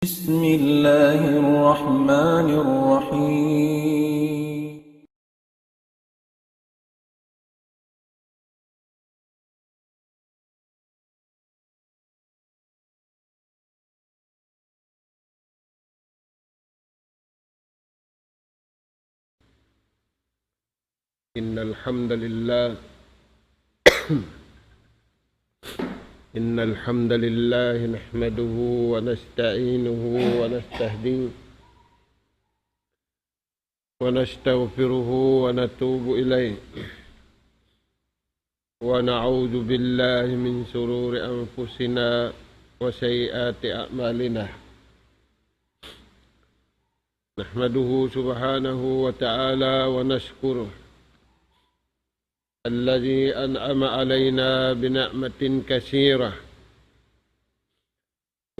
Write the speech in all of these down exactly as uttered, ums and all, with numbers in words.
بسم الله الرحمن الرحيم. إن الحمد لله إن الحمد لله نحمده ونستعينه ونستهديه ونستغفره ونتوب إليه، ونعوذ بالله من شرور أنفسنا وسيئات أعمالنا. نحمده سبحانه وتعالى ونشكره الذي أنعم علينا بنعمة كثيرة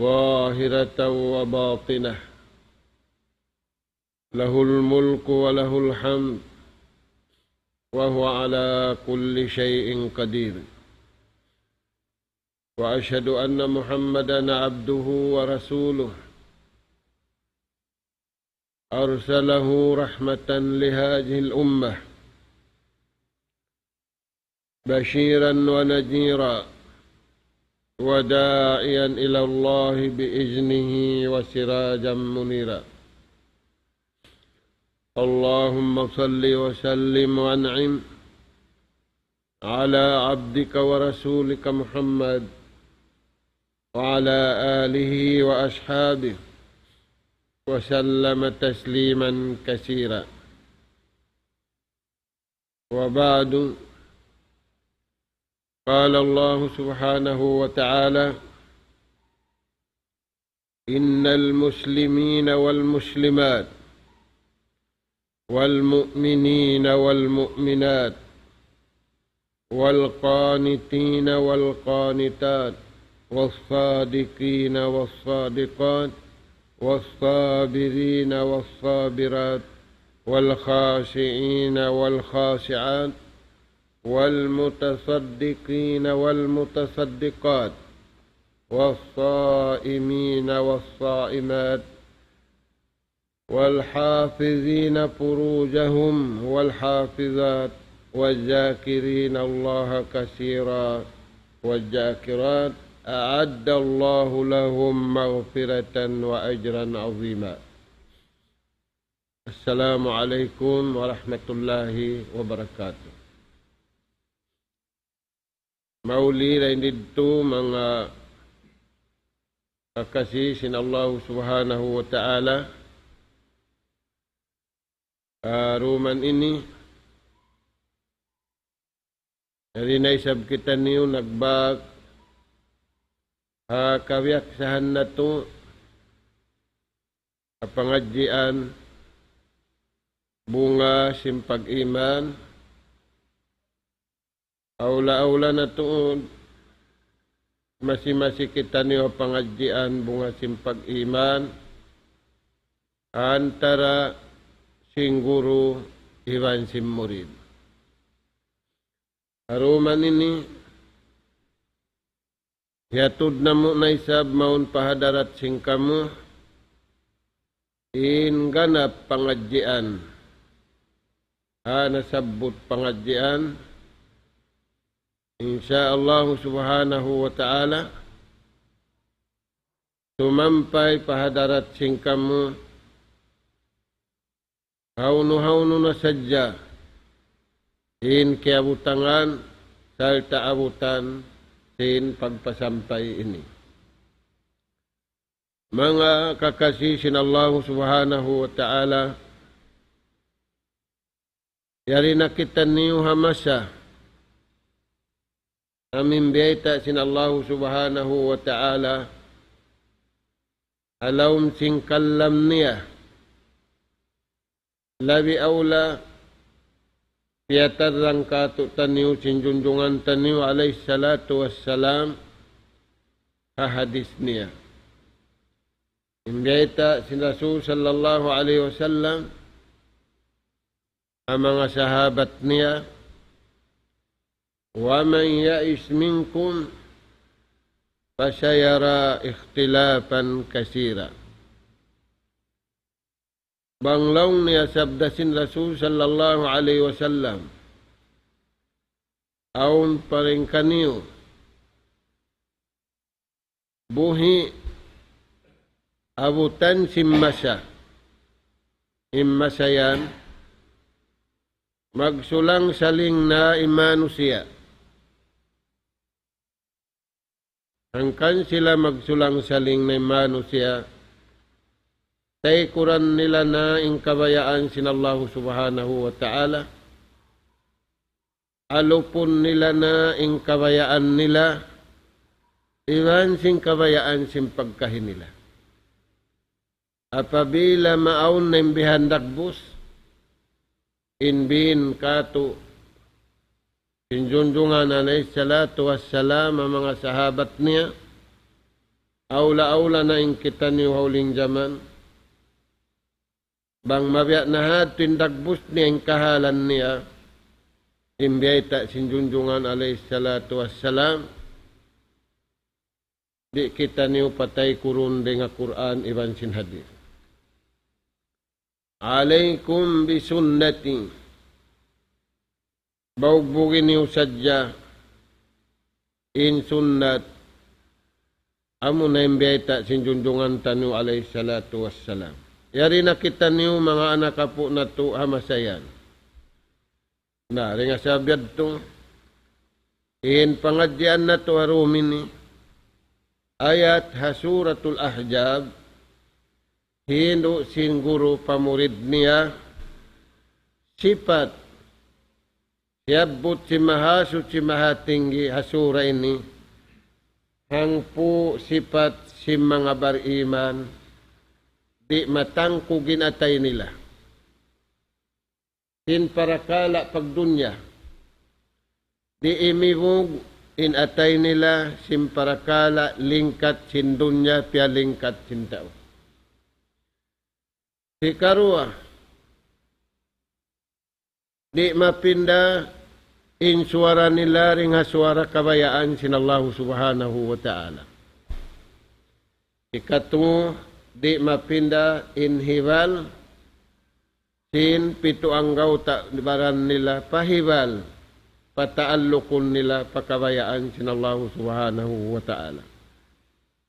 ظاهرة وباطنة، له الملك وله الحمد، وهو على كل شيء قدير. وأشهد أن محمدا عبده ورسوله، أرسله رحمة لهذه الأمة، بشيرا ونذيرا، وداعيا إلى الله بإذنه وسراجا منيرا. اللهم صل وسلم وأنعم على عبدك ورسولك محمد وعلى آله وأصحابه وسلم تسليما كثيرا. وبعد، قال الله سبحانه وتعالى: إن المسلمين والمسلمات والمؤمنين والمؤمنات والقانتين والقانتات والصادقين والصادقات والصابرين والصابرات والخاشعين والخاشعات والمتصدقين والمتصدقات والصائمين والصائمات والحافظين فروجهم والحافظات والذاكرين الله كثيرا والذاكرات أعد الله لهم مغفرة وأجرا عظيما. السلام عليكم ورحمة الله وبركاته. Mauli dayn didtu manga kakasi sin Allahu Subhanahu wa Ta'ala. Karuman ini, yari na isab kitaniyu nagbak ha kabiyaksahan natu' ha pangadjian bunga sin pag-iman. Awla-awla na tuud, masi-masi kitaniyu ha pangadjian bunga sin pag-iman, antara sin guru iban sin murid. Karuman ini, hiyatud namu' na isab mawn pa hadarat sin kamu in ganap pangadjian. Ha nasabbut pangadjian, insya Allah Subhanahu wa Ta'ala, sumampay pa hadarat sin kamu hawnu-hawnu na sadja in kiyabutangan sarta' abutan sin pagpasampay ini. Manga kakasi sin Allahu Subhanahu wa Ta'ala, yari na kitaniyu ha masa amu in biyayta' sin Allahu Subhanahu wa Ta'ala ha lawm sin kalam niya. Labi awla, piyatarrang kātu'niyu sin junjungan taniyu alayhi salatu wassalam ha hadith niya. In biyayta' sin Rasul sallallahu alayhi wasallam ha manga sahabat niya, ومن يعش منكم فسيرى اختلافا كثيرا. Bang laung niya sabda sin Rasul sallallahu alayhi wasallam, awn pa dayn kaniyu buhi' abutan sin masa. In masa yan, magsulang-saling na in manusiya'. Hangkan sila magsulang-saling na in manusiya', taykuran nila na in kabayaan sin Allahu Subhanahu wa Ta'ala, alupun nila na in kabayaan nila, iban sin kabayaan sin pagkahi nila. Apabila maawn na in bihan dagbus, in biin katu' sin Junjungan alayhi salatu wassalam, ha manga sahabat niya, awla-awla na in kitaniyu ha uling jaman. Bang mabiya' na hādtu in dagbus niya, in kahalan niya, in biyayta' sin Junjungan alayhi salatu wassalam, di' kitaniyu pataykurun dayn ha Qur'an iban sin hadith. عليكم بسنتي. Baugbugin niyu sadja in sunnat, amuna in biyayta' sin Junjungan taniyu alayhi salatu wassalam. Yari na kitaniyu manga anak apu' natu' ha masa yan. Na, dayn ha sabab yadtu, in pangadjian natu' ha dum ini, ayat ha Suratul Ahzab, hindu' sin guru pa murid niya, sipat, siyabbut sin Mahasuchi Mahatinggi ha sura ini, hangpu' sipat sin manga bariman, di' matangkug in atay nila sin parakala' pagdunya. Di' imibug in atay nila sin parakala' lingkat sin dunya, piyalingkat sin tau. Hikaruwa, di' mapinda in suwara nila dayn ha suwara kabayaan sin Allahu Subhanahu wa Ta'ala. Hikatu, di' mapinda in hibal sin pitu anggawta' baran nila pa hibal, pataallukun nila pa kabayaan sin Allahu Subhanahu wa Ta'ala.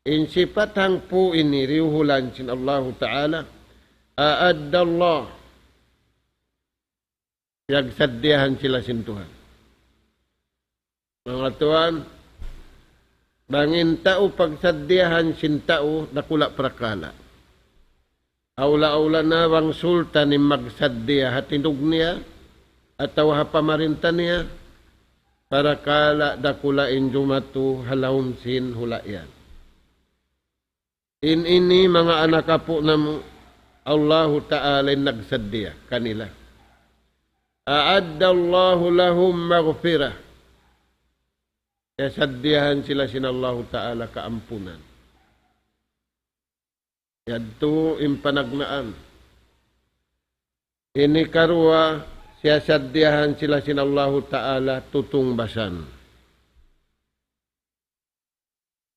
In sipat hangpu' ini diyuhulan sin Allahu Ta'ala, أعد الله, piyagsaddiyahan sila sin Tuhan. Manga tuwan, bang in tau pagsaddiyahan sin tau, dakula' parakala'. Awla-awla na bang sultan in magsaddiya ha tindug niya, atawa ha pamarinta niya, parakala' dakula' in jumatu ha lawm sin hula' yan. In ini manga anak apu' namu', Allahu Ta'ala in nagsaddiya kanila. أعد الله لهم مغفرة. Siyasaddiyahan sila sin Allahu Ta'ala kaampunan. Yadtu in panagnaan. Ini karuwa, siyasaddiyahan sila sin Allahu Ta'ala tutungbasan.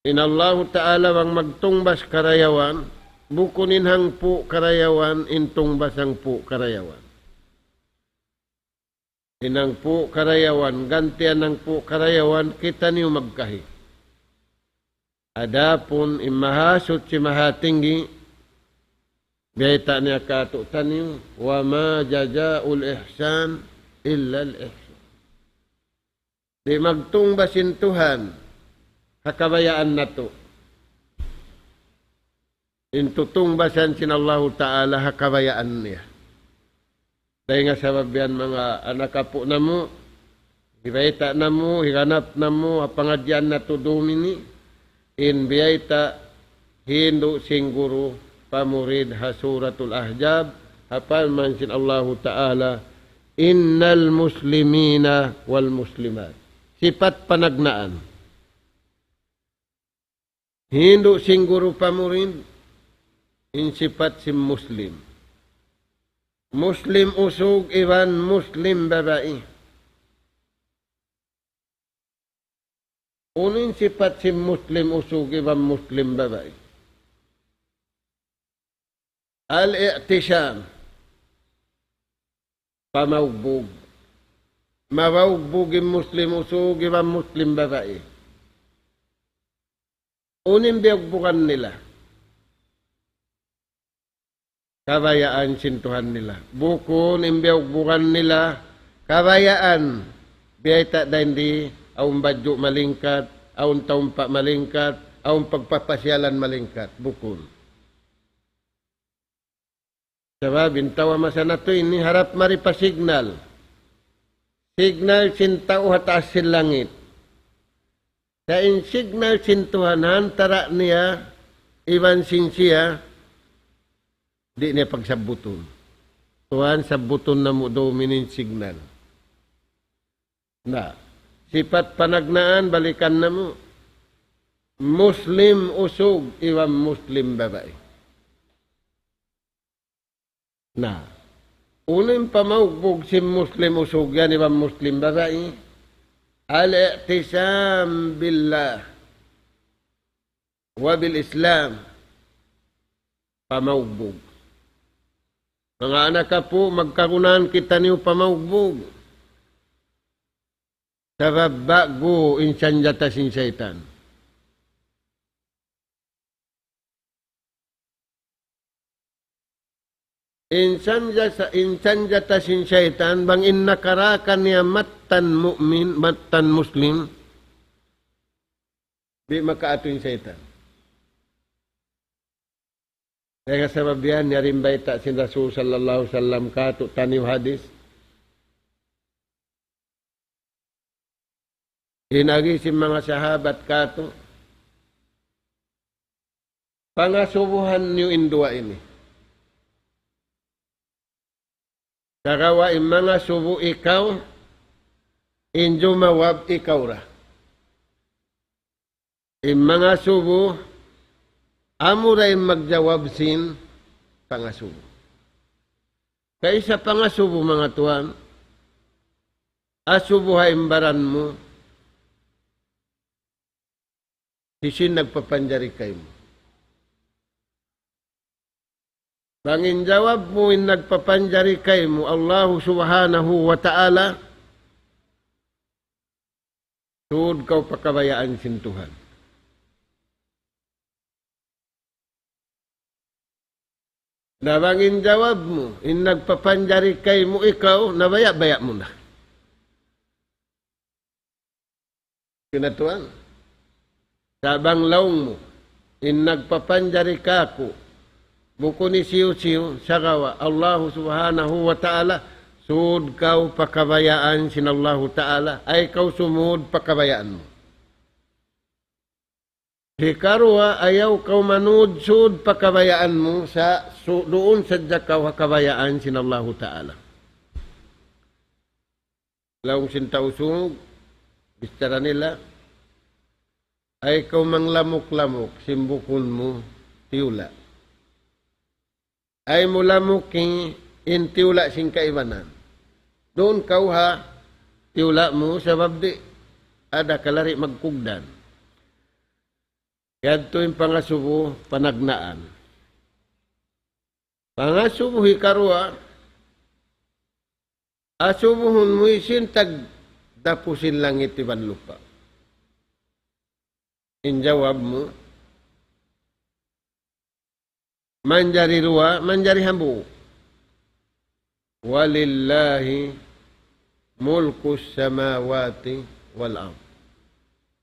In Allahu Ta'ala bang magtungbas karayawan, bukun in hangpu' karayawan, in tungbas hangpu' karayawan. In hangpu' karayawan, gantian hangpu' karayawan, kitaniyu magkahi. Adapun in Mahasuchi Mahatinggi, biyayta' niya kātu'niyu, وما جزاء الإحسان إلا الإحسان. Di' magtungbas in Tuhan ha kabayaan natu'. In tutungbasan sin Allahu Ta'ala ha kabayaan niya. Dayn ha sabab yan manga anak apu' namu', hibayta' namu', higanap namu', ha pangadjian natu' dum ini, in biyayta' hindu' sin guru pa murid ha Suratul Ahzab, ha parman sin Allahu Ta'ala, إن المسلمين والمسلمات. Sipat panagnaan. Hindu' sin guru pa murid, in sipat sin Muslim. Muslim usug iban Muslim babai. Unu in sipat sin Muslim usug iban Muslim babai? Al-i'tisam. pamaugbug. Mabaugbug in Muslim usug iban Muslim babai. Unu in biyugbugan nila? Kabayaan sin Tuhan nila. Bukun in biyugbugan nila, kabayaan. Biyayta' dayn di, awn badju' malingkat, awn taumpa' malingkat, awn pagpapasyalan malingkat. Bukun. Sabab in tau ha masa natu' ini harap mari pa signal. Signal sin tau ha taas sin langit. Sa' in signal sin Tuhan ha antara' niya iban sin siya, di' niya pagsabbutun. Tuhan, sabbutun namu' dum in signal. Na, sipat panagnaan, balikan namu'. Muslim usug iban Muslim babai. Na, unu in pamaugbug sin Muslim usug yan iban Muslim babai? الاعتصام بالله وبالإسلام. Pamaugbug. Manga anak apu', magkagunahan kitaniyu pamaugbug. Sabab ba'gu in sanjata sin saytan. In sanjata, in sanjata sin saytan, bang in nakarā kaniya mattan mu'min, mattan Muslim, di' makaatu in saytan. Dayn ha sabab yan, yari in bayta' sin Rasul sallallahu alayhi wasallam kātu'niyu hadis. In agi sin manga sahabat kātu', pangasubuhan niyu in duwa ini. Sagawa' in mangasubu ikaw, in jumawab ikaw ra. In mangasubu, amura in magjawab sin pangasubu. Kaysa pangasubu, manga tuwan, asubuha in baran mu, hisiyu in nagpapanjari kaymu. Bang in jawab mu in nagpapanjari kaymu, Allahu Subhanahu wa Ta'ala, sud kaw pa kabayaan sin Tuhan. Na bang in jawab mu, in nagpapanjari kaymu ikaw, nabaya'-baya' mu na. Kinatuan. Sa' bang laung mu, in nagpapanjari kāku', bukun hisiyu-siyu, sagawa' Allahu Subhanahu wa Ta'ala, sud kaw pa kabayaan sin Allahu Ta'ala, ayaw kaw sumud pa kabayaan mu. Hikaruwa, ayaw kaw manud sud pa kabayaan mu, sa' su-, duun sadja kaw ha kabayaan sin Allahu Ta'ala. Laung sin Tausug, bichara nila, ayaw kaw manglamuk-lamuk sin bukun mu tiyula'. Ayaw mu lamuki in tiyula' sin kaibanan. Duun kaw ha tiyula' mu sabab di' ada kalari magkugdan. Yadtu in pangasubu panagnaan. Pangasubu hikaruwa, asubuhun mu hisiyu in tagdapu sin langit iban lupa'. In jawab mu, manjari duwa, manjari hambuuk. ولله ملك السماوات والأرض.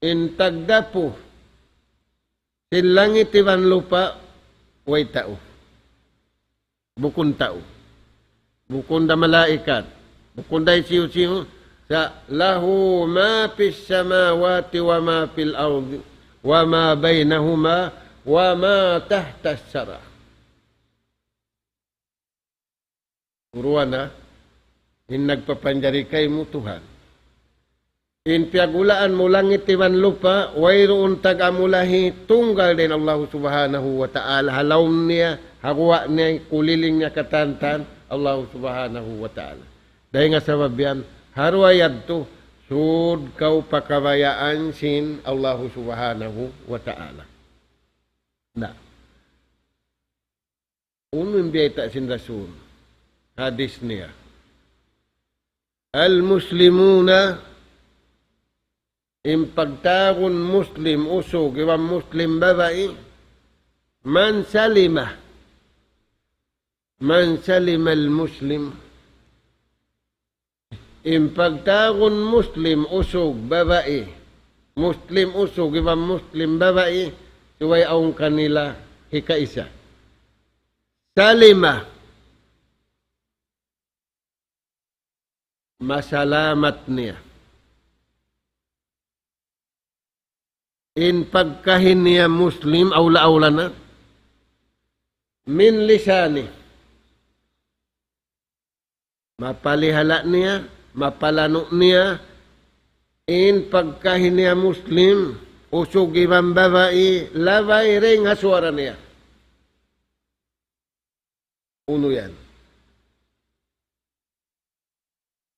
In tagdapu sin langit iban lupa', way tau. Bukun tau. Bukun da malaikat. Bukun da hisiyu-siyu. Sa' له ما في السماوات وما في الأرض وما بينهما وما تحت الثرى. Uruana, in nagpapanjari kaymu Tuhan. In piyaghulaan mu langit iban lupa', wayruun tag-amulahi tunggal dayn Allahu Subhanahu wa Ta'ala. Ha lawm niya, ha guwa' niya, kuliling niya katantan, Allahu Subhanahu wa Ta'ala. Dayn ha sabab yan, ha duwa yadtu, sud kaw pa kabayaan sin Allahu Subhanahu wa Ta'ala. Na. Unu in biyayta' sin Rasul? Hadis niya. المسلمون, in pagtawagun Muslim usug iban Muslim babai, من سلم, من سلم المسلم. In pagtawagun Muslim usug babai, Muslim usug iban Muslim babai, subay awn kanila hikaisa. سلم, masalamat niya. In pagkahi niya Muslim, awla-awla na. من لسانه. Mapalihala' niya, mapalanu' niya, in pagkahi niya Muslim, usug iban babai, labay dayn ha suwara niya. Unu yan?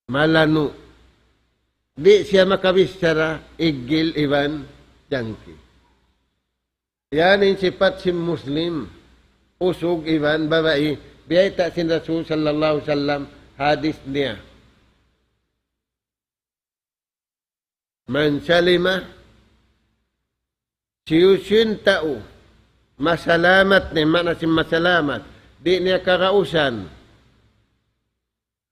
Malanu'. Di' siya makabichara iggil iban jangki. Yan in sipat sin Muslim, usug iban babai, biyayta' sin Rasul sallallahu alayhi wasallam, hadith niya. من سلم, hisiyu-siyu in tau masalamat niya, maana sin masalamat, di' niya kagausan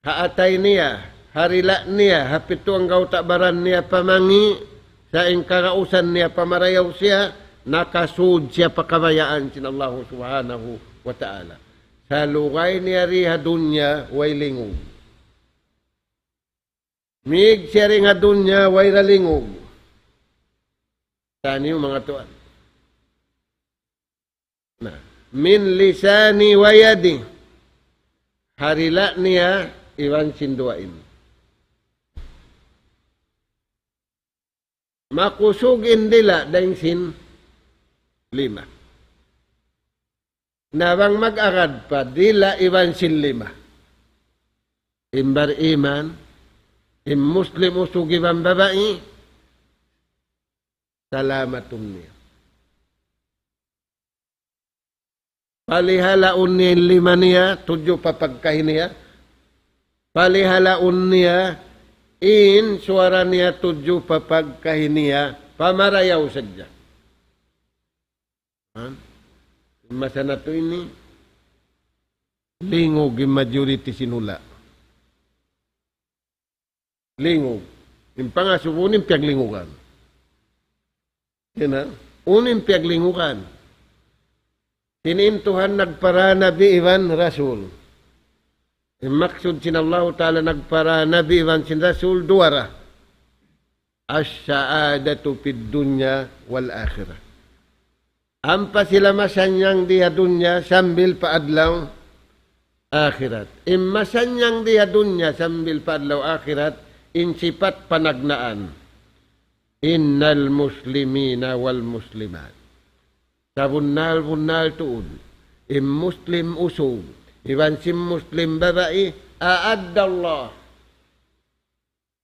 ha atay niya, ha dila' niya, ha pitu anggawta' baran niya pamangi', sa' in kagausan niya pamarayaw siya, nakasud siya pa kabayaan sin Allahu Subhanahu wa Ta'ala. Salugay niya di ha dunya, way lingug. Mīg siya dayn ha dunya, way da lingug. Taniyu manga tuwan. Na, من لسانه ويده. Ha dila' niya iban sin dugaing. Makusug in dila' dayn sin lima. Na bang mag-agad pa dila' iban sin lima, in bariman, in Muslim usug iban babai, salamatun niya. Palihalaun niya in lima niya, tudju pa pagkahi niya. Palihalaun niya in suwara niya tudju pa pagkahi niya, pamarayaw sadja. Ha? Masa natu' ini, lingug in majority sin hula'. Lingug. In pangasubu in piyaglingugan. Yan na. Unu in piyaglingugan? Sin in Tuhan nagpara nabi iban rasul. In maksud sin Allahu Ta'ala nagpara nabi iban sin rasul duwa ra. السعادة في الدنيا والآخرة. Ampa sila masannyang di ha dunya sambil pa adlaw akhirat. In masannyang di ha dunya sambil pa adlaw akhirat, in sipat panagnaan. إن المسلمين والمسلمات. Sabunnal-bunnal tuud, in Muslim usug, iban sin Muslim babai, أعد الله.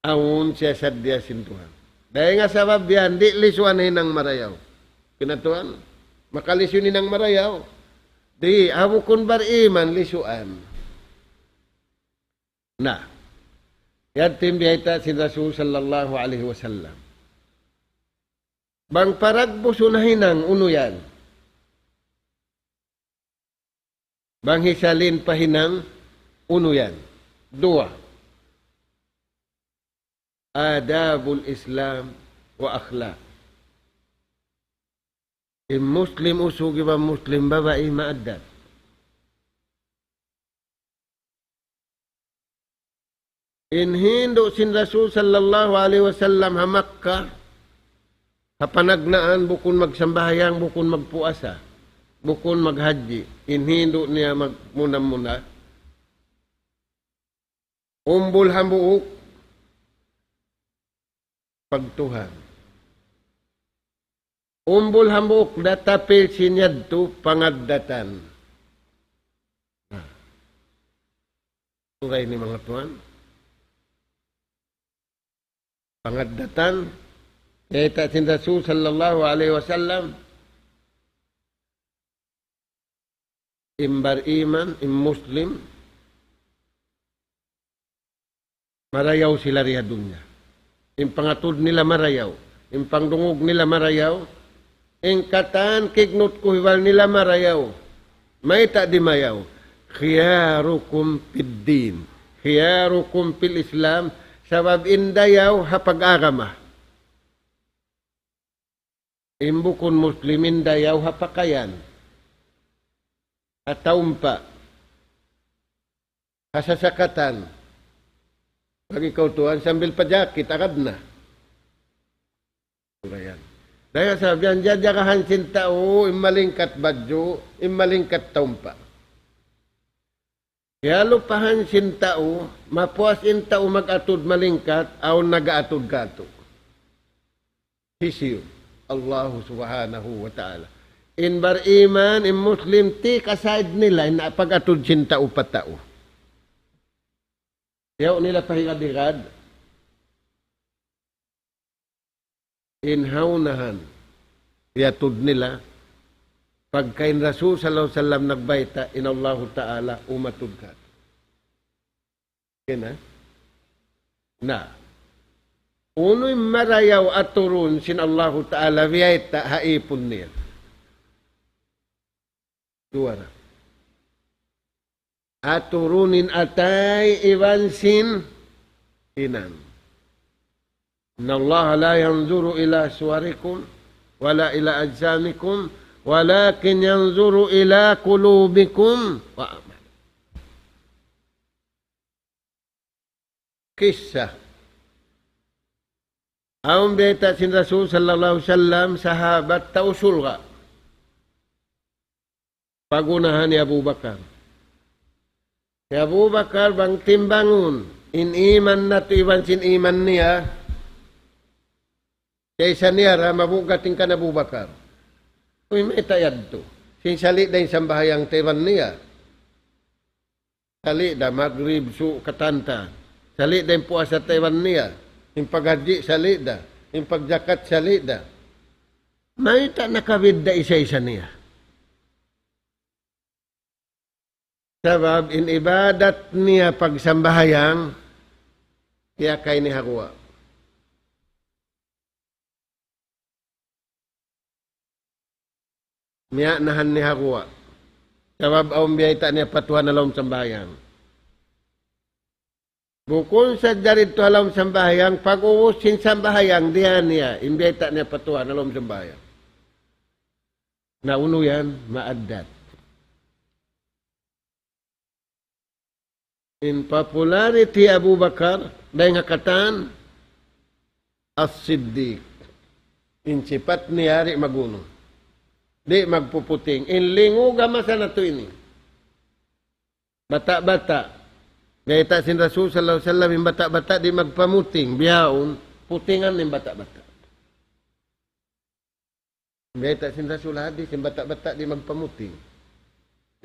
Awn siya saddiya sin Tuhan. Dayn ha sabab yan, di' lisuan hinang marayaw. Kinatuan, makalisu in hinang marayaw. Di', ha bukun bariman, lisuan. Na, yadtu in biyayta' sin Rasul sallallahu alayhi wasallam. Bang paragbusun ha hinang, unu yan? Bang hisalin pa hinang, unu yan? Duwa. آداب الإسلام وأخلاق. In Muslim usug iban Muslim babai maaddab. In hindu' sin Rasul sallallahu alayhi wasallam ha Makkah, ha panagnaan bukun magsambahayang, bukun magpuasa, bukun maghajji. In hindu' niya magmuna-muna. Umbul hambuuk, pagtuhan. Umbul hambuuk da, tapil sin yadtu pangaddatan. Na. Sugay ini manga tuwan. Pangaddatan, kiyita' sin Rasul sallallahu alayhi wasallam, in bariman, in Muslim, Marayaw sila di ha dunya. In pangatud nila marayaw. In pangdungug nila marayaw. In katan kignut kuhiwal nila marayaw. Mayta' di' mayaw? خياركم في الدين. خياركم في الإسلام. Sabab in dayaw ha pag-agama. In bukun Muslim in dayaw ha pakayan, ha taumpa', ha sasakatan. Pag ikaw tuwan, sambil pa jacket, agad na. Sura yan. Dayaw sabab yan, jajagahan sin tau, in malingkat badju', in malingkat taumpa'. Kiyalupahan sin tau, mapuas in tau mag-atud malingkat, awn nag-atud kātu'. Hisiyu? Allahu Subhanahu wa Ta'ala. In bariman, in Muslim, take aside nila, in pag-atud sin tau pa tau. Yaun nila pahigad-higad. In ha unahan, iyatud nila, pagka in Rasul sallallahu alayhi wasallam nagbayta', in Allahu Ta'ala umatud kātu'. Okay na? Na, unu in marayaw aturun sin Allahu Ta'ala biyayta' ha ipun niya? Duwa ra. Aturun in atay iban sin hinang. إن الله لا ينظر إلى صوركم ولا إلى أجسامكم ولكن ينظر إلى قلوبكم وأعمالكم. Kissa. Awn bayta' sin Rasul sallallahu alayhi wasallam, sahabat tau surga'. Pag-unahan hi Abu Bakar. Hi Abu Bakar bang timbangun, in iman natu' iban sin iman niya, kaysa niya ra mabugat in kan Abu Bakar. Uy, mayta' yadtu? Sin sali' da in sambahayang ta iban niya. Sali' da magrib, su, katan ta. Sali' da in puasa ta iban niya. In paghajji sali' da. In pagjakat sali' da. Mayta' nakabidda' isa-isa niya? Sabab in ibadat niya pagsambahayang, tiyakay niya ha guwa'. Miyanahan niya ha guwa'. Sabab awn biyayta' niya pa Tuhan ha lawm sambahayang. Bukun sadja didtu ha lawm sambahayang, pag-ubus sin sambahayang, diyā niya, in biyayta' niya pa Tuhan ha lawm sambahayang. Na unu yan, maaddat. In popularity Abu Bakar, dayn ha katan, As-Siddiq. In sipat niya di' magunu. Di' magpuputing. In lingug ha masa natu' ini. Bata'-bata'. Bayta' sin Rasul sallallahu alayhi wasallam, in bata'-bata' di' magpamuting. Bihaun, putingan in bata'-bata'. Bayta' sin Rasul hadis, in bata'-bata' di' magpamuting.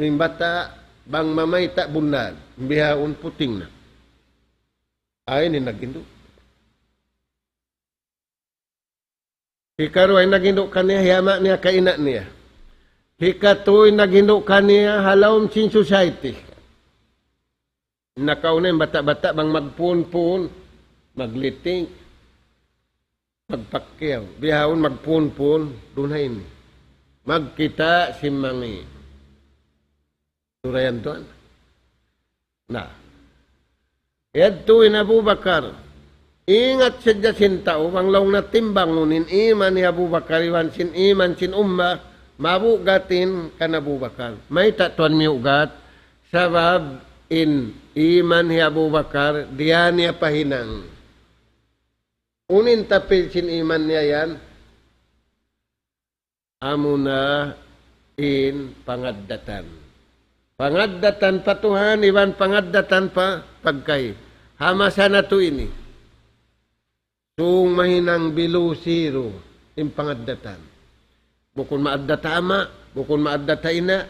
In bata' bang mamayta' bunnal, bihaun puting na. Ayn in naghindu'. Hikaruwa in naghindu' kaniya, hi ama' niya, ha ina' niya. Hikatū in naghindu' kaniya, ha lawm sin society. Nakauna in bata'-bata' bang magpunpun, magliting, magpakkiyaw. Bihaun magpunpun, duun ha ini. Magkita' sin mangi'. Sura yan tuwan. Na. Yadtu in Abu Bakar. Ingat sadja sin tau, bang laung na timbangun in iman hi Abu Bakar, iban sin iman sin umma, mabugat in kan Abu Bakar. Mayta' tuwan miyugat? Sabab in iman hi Abu Bakar, diyā niya pa hinang. Unu in tapil sin iman niya yan? Amuna in pangaddatan. Pangaddatan pa Tuhan, iban pangaddatan pa pagkahi. Ha masa natu' ini. Sung mahinang bilu siru in pangaddatan. Bukun maaddat ha ama', bukun maaddat ha ina'.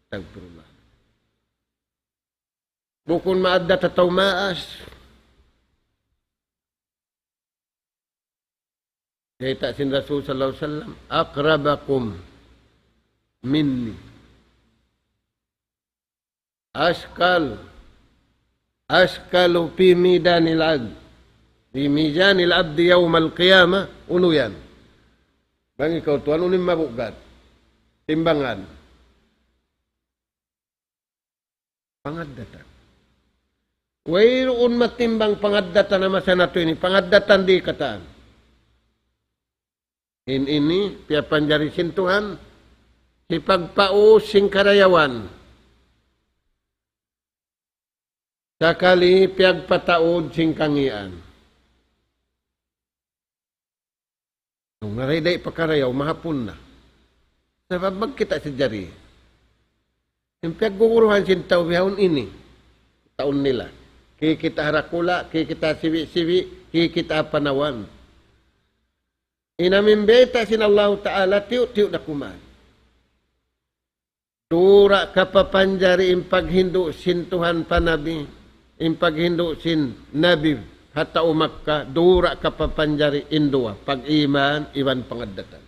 Astagfirullah. Bukun maaddat ha tau maas. Bayta' sin Rasul sallallahu alayhi wasallam, أقربكم مني أشقى أثقل في ميزان العبد، في ميزان العبد يوم القيامة, unu yan? Bang ikaw tuwan, unu in mabugat? Timbangan. Pangaddatan. Wayruun matimbang pangaddatan ha masa natu' ini, pangaddatan di' katan. In ini, piyapanjari sin Tuhan, hipagpaus sin karayawan. Sakali piyagpataud sin kangīan. Nung naray da' pakarayaw, mahapun na. Sabab magkita' sin jari. In piyagguguruhan sin tau bihaun ini. Taun nila. Kikita' ha dakula', kikita' sibi'-sibi', kikita' ha panawan. In amu in bayta' sin Allahu Ta'ala, tiyu'-tiyu' da kuman. Dura kapapanjari in paghindu' sin Tuhan pa Nabi, in paghindu' sin Nabi ha tau Makkah, dura kapapanjari in duwa, pag-iman iban pangaddatan.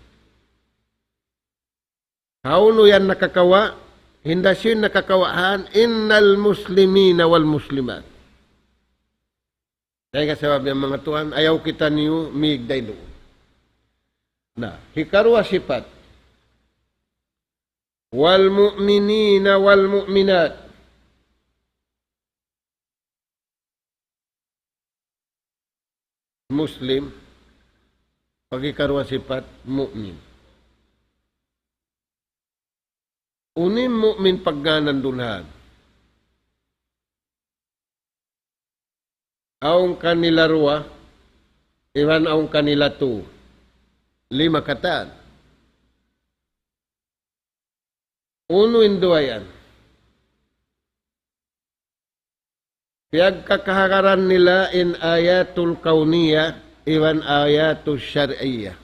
Hawnu yan nakakawa', hinda sin nakakawaan, إن المسلمين والمسلمات. Dayn ha sabab yan manga tuwan, ayaw kitaniyu migday duun. Na, hikaruwa sipat. والمؤمنين والمؤمنات. Muslim, pag hikaruwa sipat, mu'min. Unu in mu'min pagngānan duun? Awn kanila duwa, iban awn kanila tū. Lima katan. Unu in duwa yan? Piyagkakahagaran nila in ayatul kawniyah iban ayatul shar'iyyah.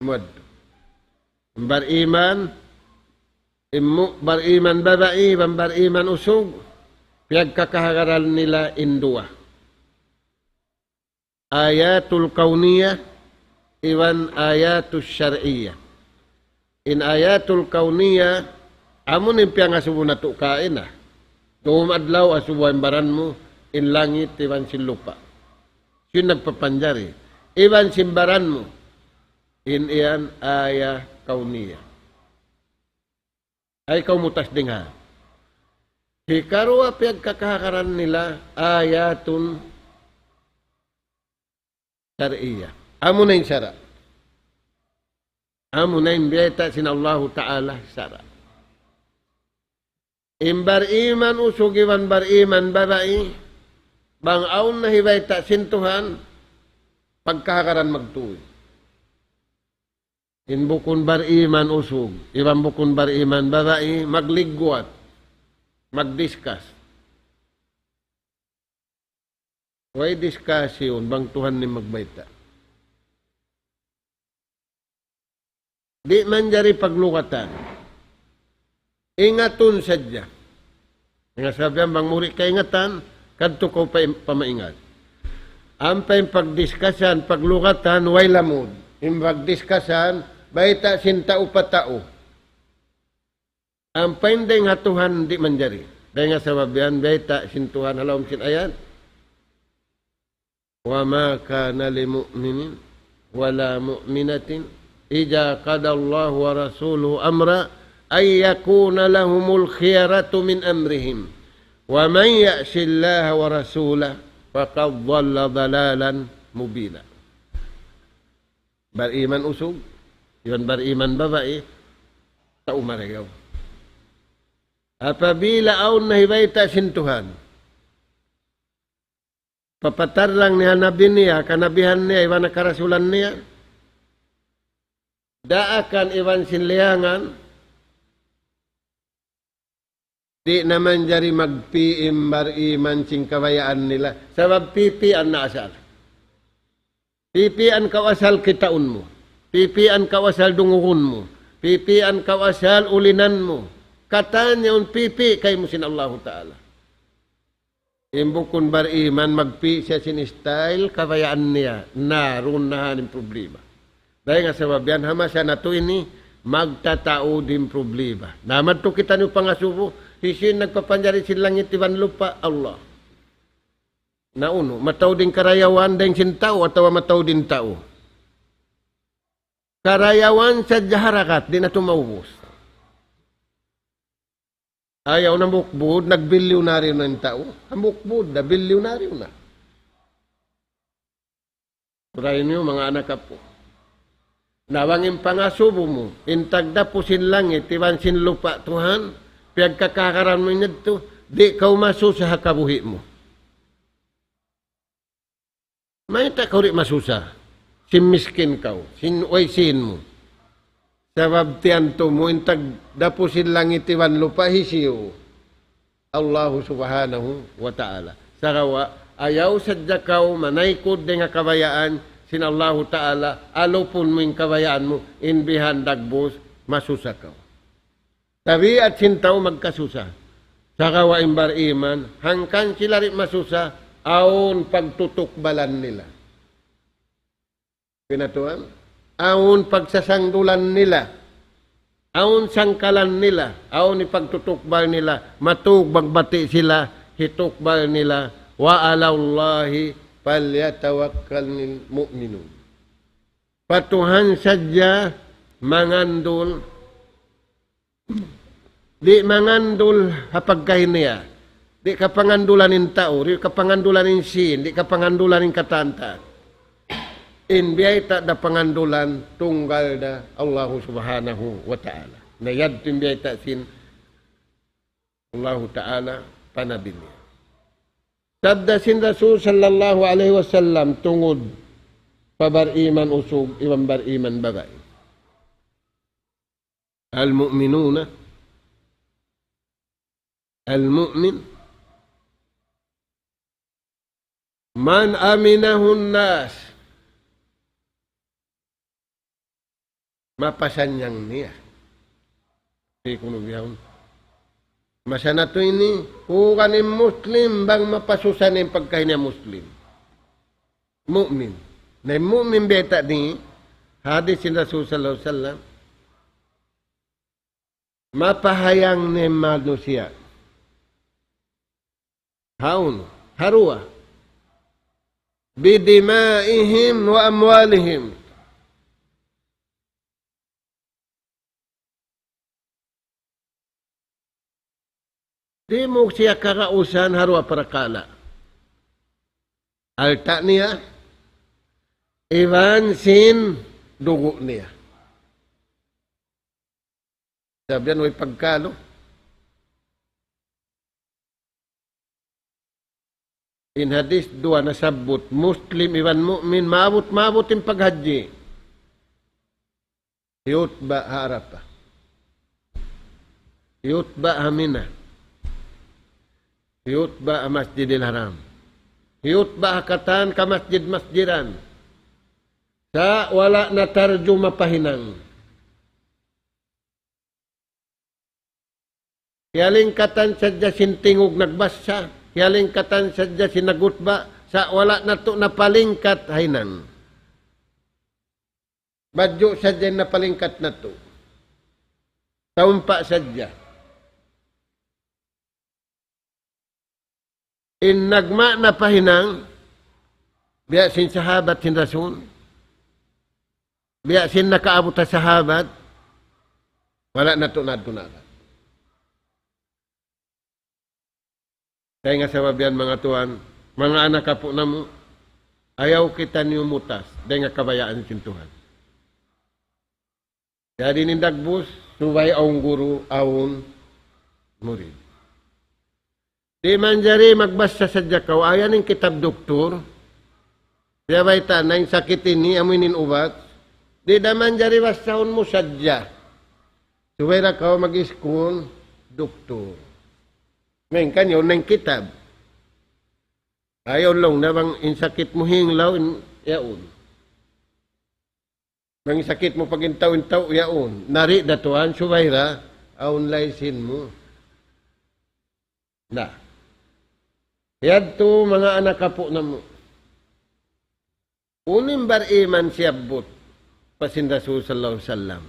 Mad. Bariman, imu-, bariman babai, iban bariman usug, piyagkakahagaran nila in duwa. Ayatul kawniyah, iban ayatul shar'iyyah. In ayatul kawniyah, amu in piyangasubu natu' kaina. Dum adlaw asubuha in baran mu, in langit, iban sin lupa'. Sin nagpapanjari. Iban sin baran mu. In iyan ayat kawniyah. Ay kaw mutas dinga. Hikaruwa piyagkakahagaran nila ayatun shar'iyyah. Amu na in sara'. Amu na in bayta' sin Allahu Ta'ala sara'. In bariman usug iban bariman babai, bang awn na hibayta' sin Tuhan, pagkahagaran magtuy. In bukun bariman usug, iban bukun bariman babai, magligwat, magdiskas. Way discussion, bang Tuhan in magbayta'. Di' manjari paglugatan. Ingatun sadja. Ingat sabihan bang muri' kaingatan, kadtu kaw pa, pamaingat. Ampa in pagdiskasan, paglugatan, way lamud. In pagdiskasan, bayta' sin tau pa tau. Ampa in dayn ha Tuhan di' manjari. Dayn ha sabab yan, bayta' sin Tuhan ha lawm sin ayat. وما كان لمؤمن ولا مؤمنة إذا قضى الله ورسوله أمرا أن يكون لهم الخيرة من أمرهم ومن يعص الله ورسوله فقد ضل ضلالا مبينا. Bariman usug, iban bariman babai, tau marayaw. Apabila awn na hibayta' sin Tuhan, papatarrang niya ha nabi niya, kanabihan niya, iban ha karasulan niya, daakan iban sin liyangan, di' na manjari magpī' in bariman sin kabayaan nila. Sabab pīpian na asal. Pīpian kaw asal kitaun mu. Pīpian kaw asal dungugun mu. Pīpian kaw asal ulinan mu. Katan yaun pīpī' kaymu sin Allahu Ta'ala. In bukun bariman magpī' siya sin style kabayaan niya. Na, duun na in problema. Dayn ha sabab yan, ha masa natu' ini, magtataud in problema. Na madtu kitaniyu pangasubu, Hisiyu in nagpapanjari sin langit iban lupa'? Allah. Na unu, mataud in karayawan dayn sin tau atawa mataud in tau? Karayawan sadja harakat, di' na tuud maubus. Ayaw na hambuuk-buuk, nagbilyunaryo na in tau. Hambuuk-buuk na, bilyunaryo na. Surayi niyu, manga anak apu'. Na bang in pangasubu mu, in tagdapu sin langit, iban sin lupa', Tuhan, piyagkakakaran mu in yadtu, di' kaw masusa ha kabuhi' mu. Mayta' kaw di' masusa? Sin miskin kaw, sin way sīn mu. Sabab tiyantu mu in tagdapu sin langit iban lupa' hisiyu? Allahu Subhanahu wa Ta'ala. Sagawa', ayaw sadja kaw manaykud dayn ha kabayaan sin Allahu Ta'ala, alupun mu in kabayaan mu, in bihan dagbus, masusa kaw. Tabiat sin tau magkasusa. Sagawa' in bariman, hangkan sila di' masusa, awn pagtutukbalan nila. Kinatuan, awn pagsasangdulan nila, awn sangkalan nila, awn hipagtutukbal nila, matug magbati' sila, hitukbal nila, وعلى الله فليتوكل المؤمنون. Pa Tuhan sadja mangandul. Di' mangandul ha pagkahi niya. Di' kapangandulan in tau, di' kapangandulan in sīn, di' kapangandulan in katan-katan. In biyayta' da pangandulan tunggal da Allahu Subhanahu wa Ta'ala. Na yadtu in biyayta' sin Allahu Ta'ala pa Nabi niya. Sabda sin Rasul sallallahu alayhi wasallam tungud pa bariman usug iban bariman babai. المؤمنون، المؤمن من أمنه الناس. Mapasanyang niya. Di' kunu' bihaun. Masa natu' ini, kuwan in Muslim, bang mapasusa in pagkahi niya Muslim. Mu'min. Na in mu'min biyayta' ini, hadis sin Rasul sallallahu alayhi wasallam, mapahayang niya in manusiya'. Hawnu, ha duwa. بدمائهم وأموالهم. Di' mu siya kagausan ha duwa parakala'. Alta' niya, iban sin dugu' niya. Sabab yan way pagkalu. In hadis duwa nasabbut, Muslim iban mu'min, maabut, maabut in paghajji. Hiyutba' ha Arafah. Hiyutba' ha Mina. Hiyutba' ha Masjidil Haram. Hiyutba' ha katan kamasjid-masjidan. Sa' wala' na tarjuma pa hinang. Hiyalingkatan sadja sin tingug nagbassa, hiyalingkatan sadja sin nagutba, sa' wala' natu' napalingkat ha hinang. Badju' sadja in napalingkat natu'. Taumpa' sadja. In nagma'na pa hinang, biya' sin sahabat sin Rasul, biya' sin nakaabut ha sahabat, wala' natu' naadtu na agad. Dayn ha sabab yan, manga tuwan, manga anak apu' namu', ayaw kitaniyu mutas dayn ha kabayaan sin Tuhan. Jadi in dagbus, subay awn guru, awn murid. Di' manjari magbassa sadja kaw, ayaw in kitab duktur. Siya bayta' na in sakit ini, amu ini in ubat. Di' da manjari bassahun mu sadja. Subay da kaw mag-iskul duktur. Main kan yaun na in kitab. Ayaw laung na bang in sakit mu hinglaw in yaun. Bang sakit mu pag-intaw-intaw yaun. Na di' da tuwan, subay da, awn laysin mu. Na. Yadtu manga anak apu' namu'. Unu in bariman siyabbut pa sin Rasul sallallahu alayhi wasallam.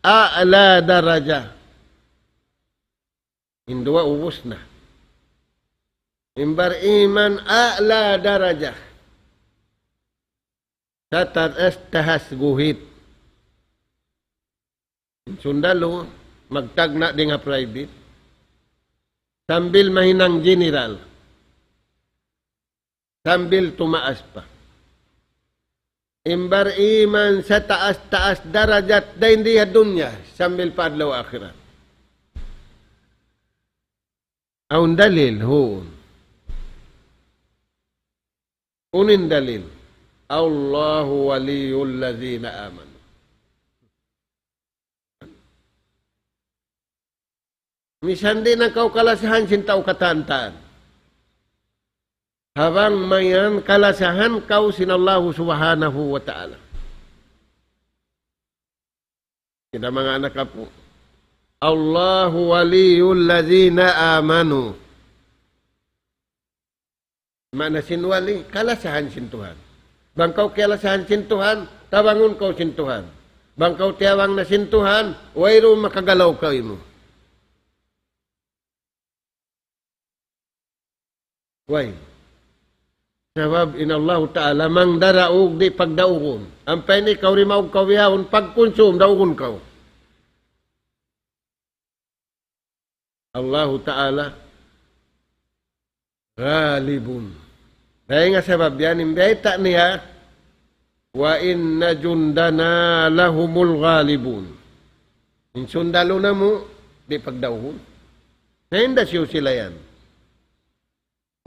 أعلى درجة. In duwa ubus na. In bariman a'la darajah. Sa taas-taas guhit. In sundalu, magtagna' dayn ha private. Sambil mahinang general. Sambil tumaas pa. In bariman sa taas-taas darajat dayn di ha dunya, sambil pa adlaw akhirat. Awn dalil, huun. Unu in dalil? الله ولي الذين آمنوا. Misan di' na kaw kalasahan sin tau katan-katan. Ha bang mayan kalasahan kaw sin Allahu Subhanahu wa Ta'ala. Kita manga anak apu'. الله ولي الذين آمنوا. Maana sin wali, kalasahan sin Tuhan. Bang kaw kiyalasahan sin Tuhan, tabangun kaw sin Tuhan. Bang kaw tiyabang na sin Tuhan, wayruun makagalaw kaymu. Way. Sabab in Allahu Ta'ala mangdaraug di' pagdaugun. Ampa in ikaw dimaug kaw bihaun pagkunsum daugun kaw. Allahu Ta'ala ghalibun. Dayn ha sabab yan in bayta' niya, وإن جندنا لهم الغالبون. In sundalu namu', di' pagdaugun. Na hinda siyu sila yan.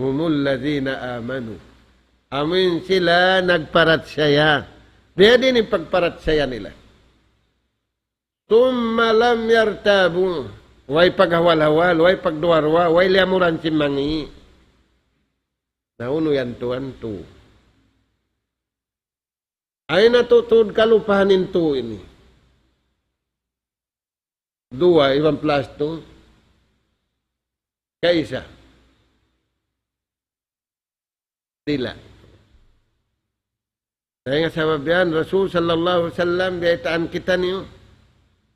هم الذين آمنوا. Amu in sila nagparachaya. Biya' diin in pagparachaya nila. ثم لم يرتابوا. Way paghawal-hawal, way pagduwa-ruwa, way liyamuran sin mangi'. Na unu yan tuwan tu. Ay na tu tuud kalupahan in tu ini. Duwa, iban plus tu. Kaisa. Dila. Dayn ha sabab yan, Rasul sallallahu alayhi wasallam, biyaytaan kitaniyu,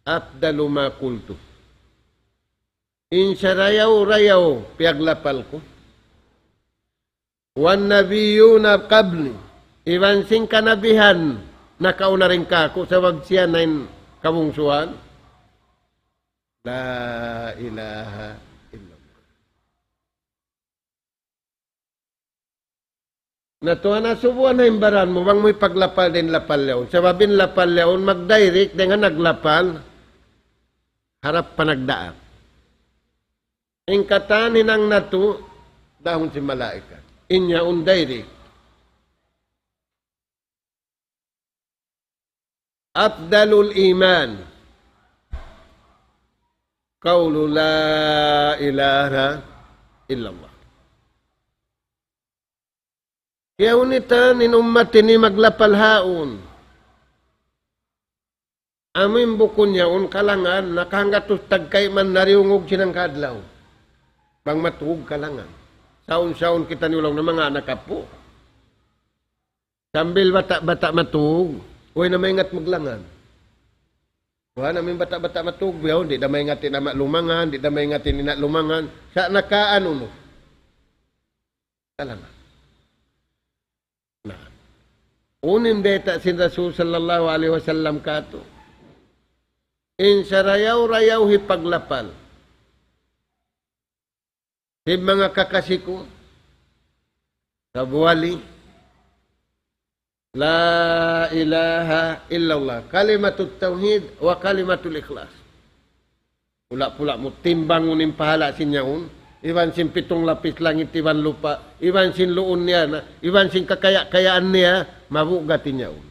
أفضل ما قلت. In sarayaw-rayaw piyaglapal ku. والنبيون قبلي. Iban sin kanabihan nakauna dayn kāku' sabab siya na in kabungsuhan. لا إله إلا الله. Na tuwan, asubuhan na in baran mu, bang mu hipaglapal dayn lapal yaun. Sabab in lapal yaun, magdirect dayn ha naglapal, harap pa nagdaak. In katan hinang natu', dahun sin malaikat. In yaun direct. أفضل الإيمان قول لا إله إلا الله. Kiyawnitan in ummat ini maglapal haun. Amu in bukun yaun kalangan, nakahanggatus tagkayman nariyungug sin hangka adlaw. Bang matug kalangan. Saun-saun kitaniyu laung na manga anak apu'. Sambil bata'-bata' matug, way na maingat maglangan. Way na, amu in bata'-bata' matug, yaun, di' da maingat in ama' lumangan, di' da maingat in ina' lumangan. Sa' nakaanu nu. Kalangan. Na. Unu in bayta' sin Rasul sallallahu alayhi wasallam kātu'. In sarayaw-rayaw hipaglapal. Sin manga kakasi ku, sabuwali, لا إله إلا الله. كلمة التوحيد وكلمة الإخلاص. Pula-pula mu timbangun in pahala' sin yaun, iban sin pitung lapis langit iban lupa', iban sin luun niya na, iban sin kakaya-kayaan niya, mabugat in yaun.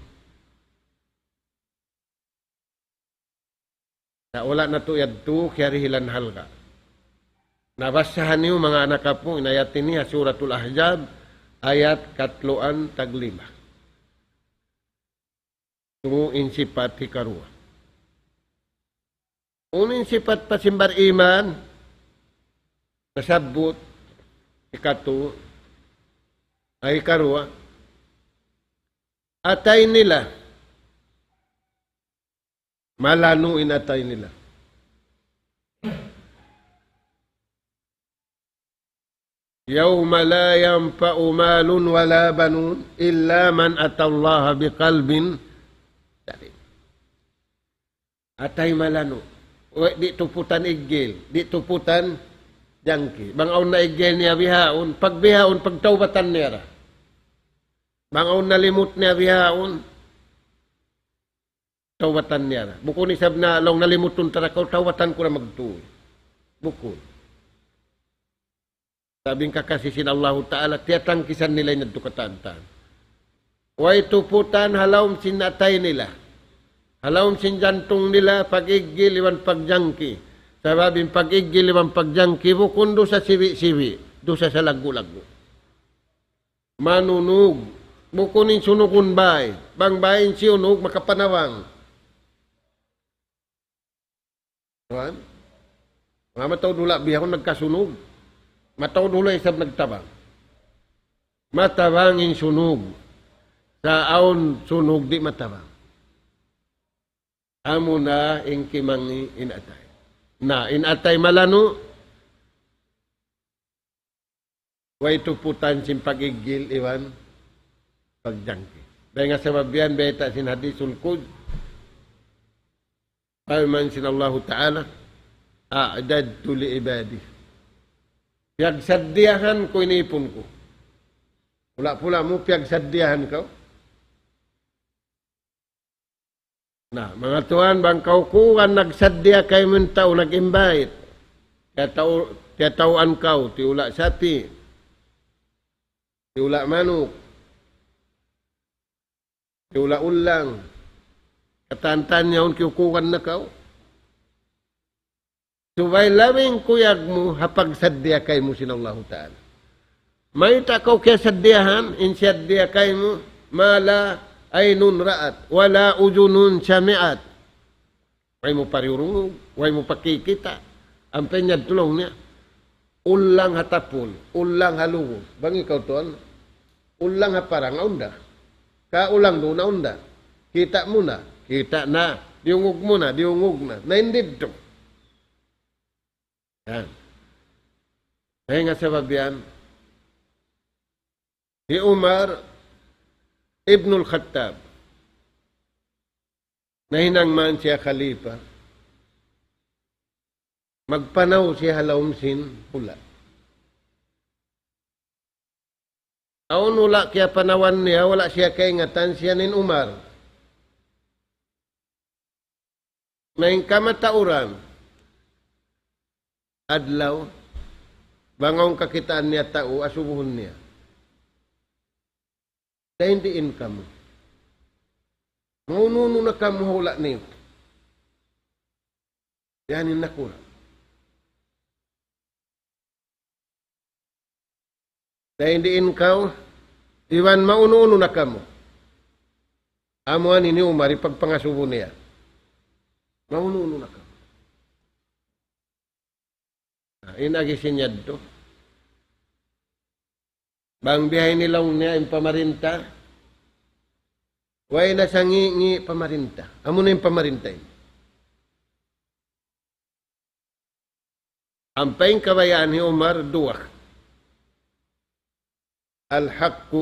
Na wala' natu' yadtu kiyarihilan halga'. Na basahan niyu manga anak apu', in ayat ini ha Suratul Ahzab, ayat katluan tag lima. Tungu' in sipat hikaruwa. Unu in sipat pa sin bar-iman, nasabbut, hikatu, ay hikaruwa, atay nila. Malanu' in atay nila. يوم لا ينفع مال ولا بنون إلا من أتى الله بقلب سليم. Atay malanu'. Way, di' tuputan iggil, di' tuputan jangki. Bang awn na iggil niya bihaun, pagbihaun, pagtawbatan niya ra. Bang awn na limut niya bihaun, tawbatan niya ra. Bukun isab na laung nalimutun ta ra kaw, tawbatan ku ra magtuy. Bukun. Sabab in kakasi sin Allahu Ta'ala, tiyatangkisan nila in yadtu katan-katan. Way tuputan ha lawm sin atay nila, ha lawm sin jantung nila, pag-iggil iban pagjangki. Sabab in pag-iggil iban pagjangki, bukun dusa siwi'-siwi', dusa salaggu'-laggu'. Manunug. Bukun in sunugun bay. Bang bay in siyunug, makapanawang. Tuwan? Mataud hula' bihaun nagkasunug. Mataud hula' isab nagtabang. Matabang in sunug. Sa' awn sunug di' matabang. Amuna in kimangi' in atay. Na, in atay malanu', way tuputan sin pag-iggil iban pagjangki. Dayn ha sabab yan, bayta' sin hadisul qud-, parman sin Allahu Ta'ala, أعددت لعبادي. Piyagsaddiyahan ku in ipun ku. Pula-pula mu, piyagsaddiyahan kaw. Na, manga tuwan, bang kaw kuwan nagsaddiya kaymu in tau, nag-invite. Tiyatau-, tiyatauan kaw, tiyula' sapi', tiyula' manuk, tiyula' ullang. Katan-katan yaun kiyukuwan na kaw. Subay labi in kuyag mu ha pagsaddiya kaymu sin Allahu Ta'ala. Mayta' kaw kiyasaddiyahan, in saddiya kaymu, ما لا عين رأت ولا أذن سمعت. Way mu pariyurungug, way mu pakikita'. Ampa in yadtu laung niya, ullang ha tapul, ullang ha lugus. Bang ikaw tuwan, ullang ha parang, awn da. Ka ullang duun, awn da. Kita' mu na, kita' na. Diyungug mu na, diyungug na. Na in didtu. Yan. Dayn ha sabab yan, hi Umar ibnul Khattab, nahinang man siya khalifa, magpanaw siya ha lawm sin hula'. Awn hula' kiyapanawan niya, wala' siya kaingatan, siya in Umar. Na in kamatauran, adlaw, bang awn kakitaan niya tau, asubuhun niya. Dayn diin kamu. Maunu-unu na kamu ha hula' niyu. Yan in nakura'. Dayn diin kaw, iban maunu-unu na kamu. Amu ini hi Umar, in pagpangasubu niya. Maunu-unu na kamu. Na, in agi sin yadtu. Bang biya' ini laung niya in pamarinta, way na sangi-ngi' pamarinta. Amu na in pamarinta ini. Ampa in kabayaan hi Umar duwa. الحق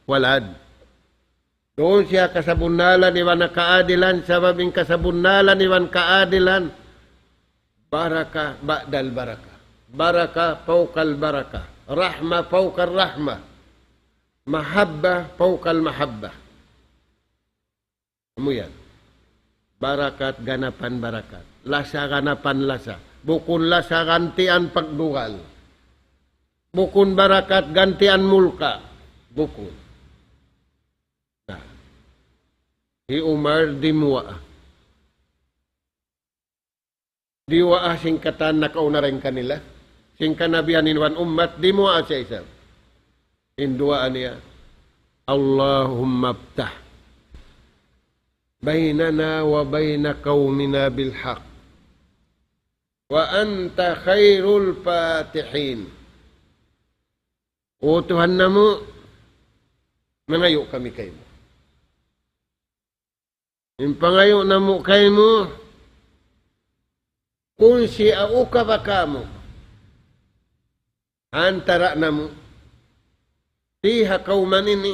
والعدل. Duun siya kasabunnalan iban kaadilan, sabab in kasabunnalan iban kaadilan, بركة بعد البركة، بركة فوق البركة، رحمة فوق الرحمة، محبة فوق المحبة. Amu yan. Barakat ganapan barakat. Lasa ganapan lasa. Bukun lasa gantian pagdugal. Bukun barakat gantian mulka'. Bukun. Na. Hi Umar dimuwaa. Dimuwaa sin katan nakauna dayn kanila. Sin kanabihan iban ummat, dimuwaa siya isab. In duwaa niya, اللهم افتح بيننا وبين قومنا بالحق وأنت خير الفاتحين. O Tuhan namu', mangayu' kami kaymu. In pangayu' namu' kaymu, kunsi' ha ukaba kamu. ha antara' namu'. Di' ha kawman ini,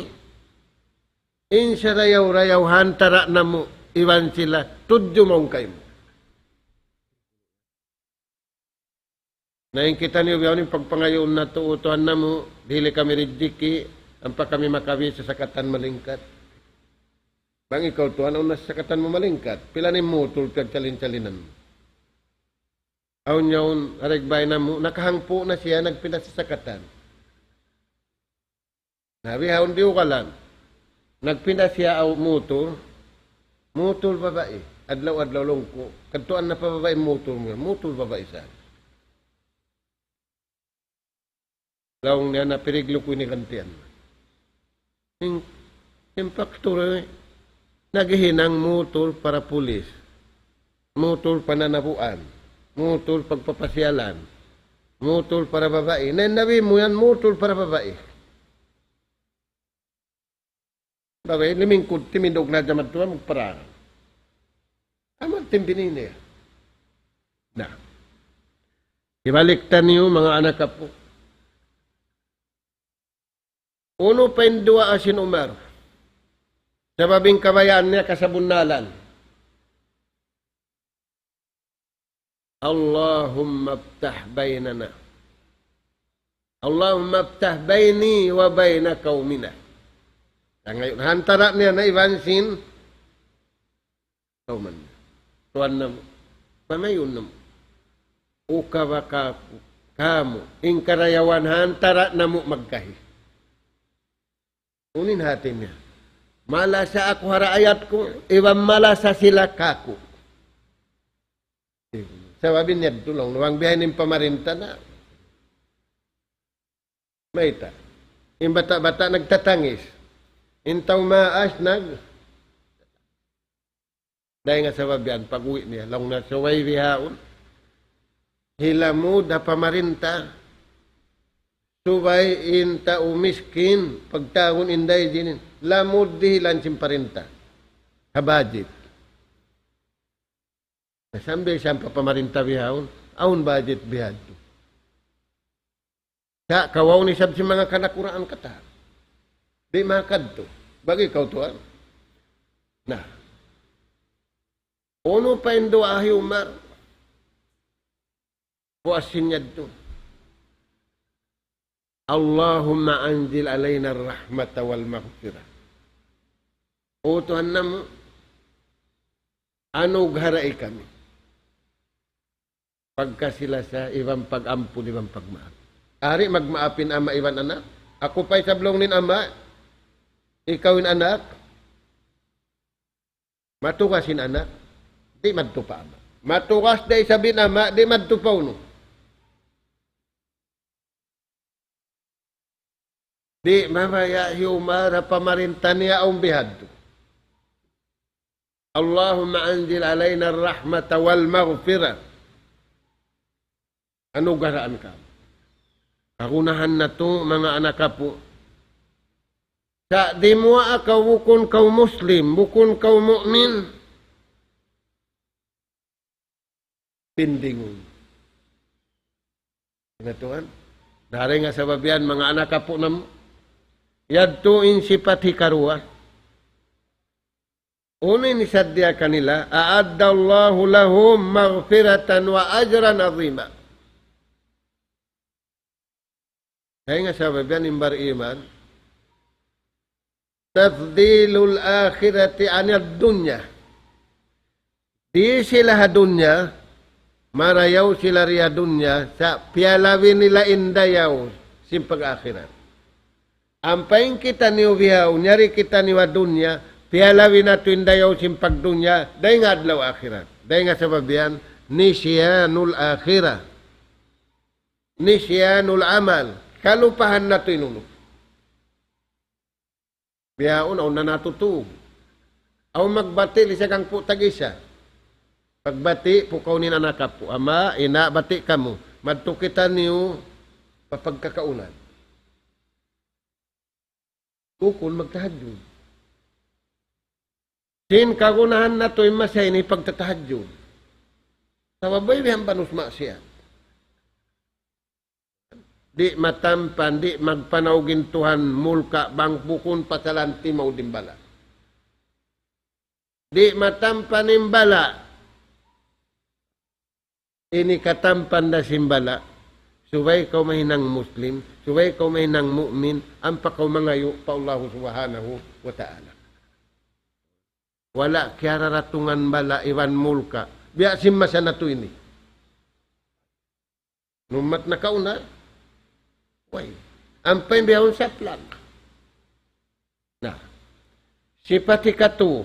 in sarayaw-rayaw ha antara' namu' iban sila tudju mawn kaymu. Na in kitaniyu bihaun in pagpangayuun natu', "O Tuhan namu', dihili kami rijiki', ampa kami makabi sasakatan malingkat." Bang ikaw Tuhan, awn na sasakatan mu malingkat. Pila na in mutul piyagchalin-chalinan mu. Awn yaun, ha dagbay namu', nakahangpu' na siya, nagpinda sasakatan. Na bihaun di' ukalan. Nagpinda siya aw mutul, mutul babai. Adlaw-adlaw laung ku, "Kadtuan na pa babai mutul mu yan, mutul babai sa." Laung niya, "Na, piriglu ku ini gantian." In, in faktur, eh, naghihinang mutul para pulis, mutul pananabuan, mutul pagpapasyalan, mutul para babai. Na in nabi mu yan, mutul para babai. Babai, limingkud, timindug na jamat tuwa, magpara. Amat timbini niya. Na. Hibalik taniyu, manga anak apu'. Unu pa in duwaa sin Umar? Sabab in kabayaan niya kasabunnalan. اللهم افتح بيننا. اللهم افتح بيني وبين قومنا. Tangayu' ha antara' niya na iban sin kawman. Tuhan namu', pangayuun namu'. Ukawa ka-, kamu, in karayawan ha antara' namu' magkahi. Unu in hati niya? Malasa aku ha raayat ku, iban malasa sila kaku'. Sabab in yadtu laung, bang biya' ini in pamarinta na. Mayta'? In bata'-bata' nagtatangis. In tau maas nag-, dayn ha sabab yan, pag-uwi' niya, laung niya subay bihaun. Hilamud ha pamarinta, subay in tau miskin, pagtawagun in dayn dinin. Lamud dihilan sin parinta. Ha budget. Na sambil siya pa pamarinta bihaun, awn budget bihadtu. Sa' kawaun isab sin manga kanakuraan katan. Di' makadtu. Bagi kaw tuwan. Na. Unu pa in duwaa hi Umar? Puas sin yadtu. اللهم أنزل علينا الرحمة والمغفرة. O Tuhan namu', anugharahi kami pagkasi-lasa, iban pag-ampun, iban pagmaap. Ari magmaap in ama' iban anak. Aku pa isab laung niya in ama', ikaw in anak. Matugas in anak, di' madtu pa ama'. Matugas da isab in ama', di' madtu pa unu. Di' mabaya' hi Umar ha pamarinta niya awn bihadtu. اللهم أنزل علينا الرحمة والمغفرة. Anugaraan kamu. Kagunahan natu', manga anak apu'. Sa' di' mu akaw bukun kaw Muslim, bukun kaw mu'min. Pindingun. Na tuwan. Dayn ha sabab yan, manga anak apu' namu'. Yadtu in sipat hikaruwa. Unu in saddiya kanila, أعد الله لهم مغفرة وأجرا عظيما. Dayn ha sabab yan in bariman, تفضيل الآخرة عن الدنيا. Di' sila ha dunya, marayaw sila di ha dunya, sa' piyalabi nila in dayaw sin pag-akhirat. Ampa in kitaniyu bihaun, yari kitaniyu ha dunya, piyalabi natu' in dayaw sin pagdunya, dayn ha adlaw akhirat. Dayn ha sabab yan, نسيان الآخرة. نسيان العمل. Kalupahan natu' in unu. Bihaun, awn na natutug. Awn magbati', lisag hangpu' tag-isa. Pagbati', pukaw in anak apu'. Ama', ina', bati' kamu. Madtu kitaniyu pa pagkakaunan. Bukun magtahajjud. Sin kagunahan natu' in masa ini pagtatahajjud. Sabab way bihan banus maksiat. Di' matampan, di' magpanaug in Tuhan mulka' bang bukun pasalan timaud in bala'. Di' matampan in bala'. Ini katampan da sin bala'. Subay kaw mahinang Muslim, subay kaw mahinang mu'min, ampa kaw mangayu' pa Allahu Subhanahu wa Ta'ala. Wala' kiyararatungan bala' iban mulka'. Biya' sin masa natu' ini. Nummat nakauna. Way. Ampa in bihaun saplag. Na. Sipat hikatu.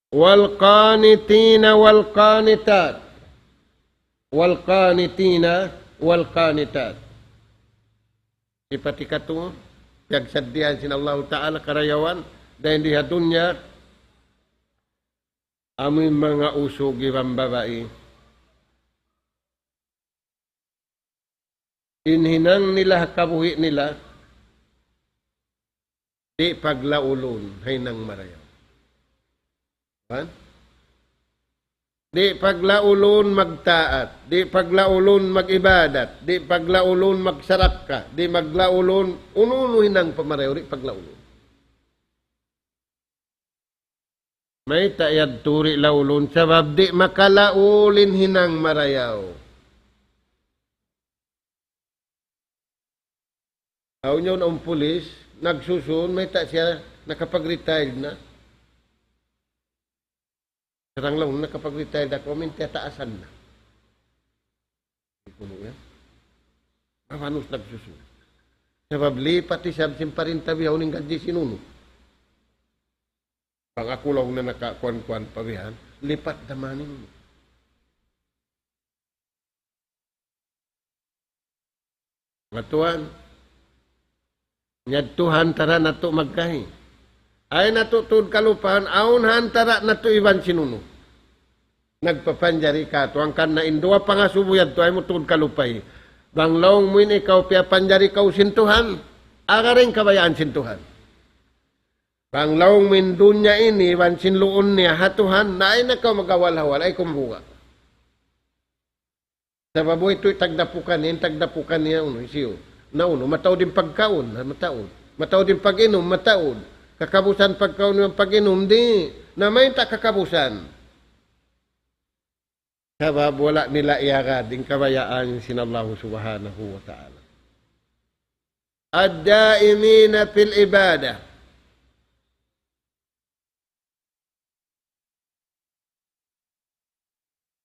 والقانتين والقانتات. والقانتين والقانتات. Sipat hikatu, piyagsaddihan sin Allahu Ta'ala karayawan, dayn di ha dunya, amu in manga usug iban babai. In hinang nila ha kabuhi' nila, di' paglaulun ha hinang marayaw. Kan? Di' paglaulun magtaat, di' paglaulun mag-ibadat, di' paglaulun magsarakka, di' maglaulun unu-unu hinang pa marayaw, di' paglaulun. Mayta' yadtu di' laulun, sabab di' makalaul in hinang marayaw. Awn yaun awn pulis, nagsusun, mayta' siya nakapag-retired na. Sarang laung nakapag-retired aku, amin tiyataasan na. Di' kunu' yan. Mabanus nagsusun. Sabab lipat isab sin parinta bihaun in gadji sin unu. Bang aku laung na nakakuan-kuan pa bihan, lipat da man in. Manga tuwan, yadtu ha antara natu' magkahi. Ay natu' tuud kalupahan, awn ha antara natu' iban sin unu. Nagpapanjari kātu', hangkan na in duwa pangasubu yadtu, ayaw mu tuud kalupahi. Bang laung mu in ikaw piyapanjari kaw sin Tuhan, aga da in kabayaan sin Tuhan. Bang laung mu in dunya ini, iban sin luun niya ha Tuhan, na ayaw na kaw maghawal-hawal, ayaw kaw mabuga'. Sabab way tuud tagdapukan, in tagdapukan niya, unu, hisiyu. Na unu, mataud in pagkaun, na mataud. Mataud in pag-inum, mataud. Kakabusan pagkaun iban pag-inum, di'. Na mayta' kakabusan. Sabab wala' nila iyagad in kabayaan sin Allahu Subhanahu wa Ta'ala. الدائمين في العبادة.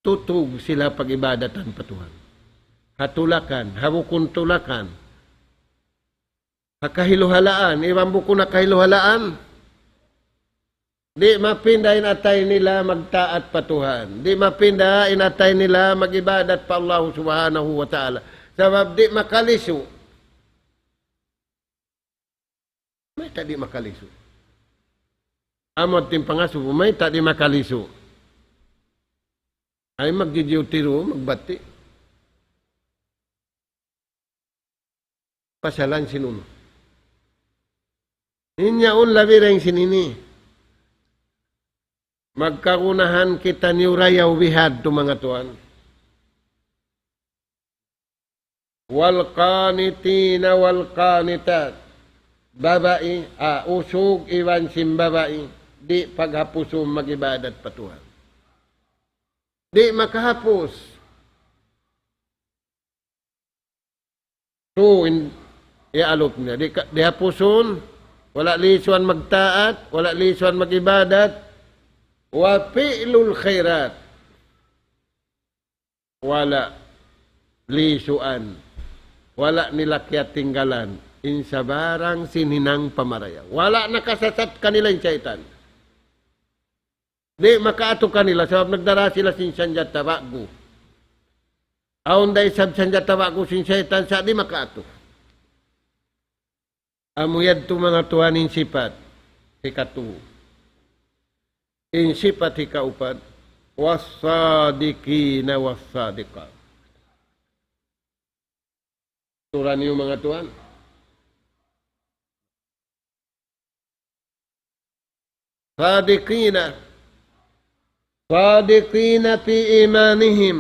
Tutug sila pag-ibadatan pa Tuhan. Ha tulakan, ha bukun tulakan. Ha kahiluhalaan, iban bukun ha kahiluhalaan. Di' mapinda in atay nila magtaat pa Tuhan. Di' mapinda in atay nila mag-ibadat pa Allah Subhanahu wa Ta'ala. Sabab di' makalisu. Mayta' di' makalisu? Amu in pangasubu, mayta' di' makalisu? Ay magjijiw tiru, magbati'. Pasalan sin unu. In yaun labi dayn sin ini. Magkagunahan kitaniyu rayaw bihadtu manga tuwan. والقانتين والقانتات. Babai, ah, usug iban sin babai, di' paghapusun mag-ibadat pa Tuhan. Di' makahapus. Tu in iyalup niya. Di' ka, di' hapusun, wala' lisuan magtaat, wala' lisuan mag-ibadat, وفعل الخيرات. Wala' lisuan, wala' nila kiyatinggalan, in sabarang sin hinang pamarayaw. Wala' nakasasat kanila in saytan. Di' makaatu kanila, sabab nagdara sila sin sanjata ba'gu. Awn da isab sanjata ba'gu sin saytan, sa' di' makaatu. Amu yadtu manga tuwan in sipat hikatu. In sipat hikaupat, والصادقين والصادقات. Sura niyu manga tuwan. صادقين. صادقين في إيمانهم.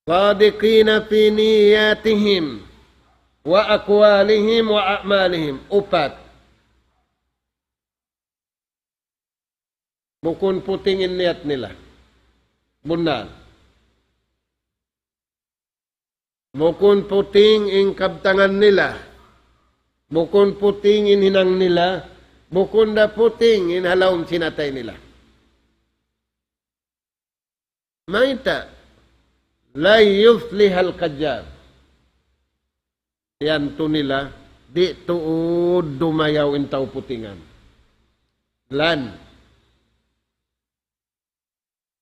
صادقين في نياتهم وأقوالهم وأعمالهم. Upat. Bukun puting in niyat nila. Bunnal. Bukun puting in kabtangan nila. Bukun puting in hinang nila. Bukun da puting in ha lawm sin atay nila. Mayta', لن يفلح الكذاب. Yan tuud nila, di' tuud dumayaw in tau putingan. Lan.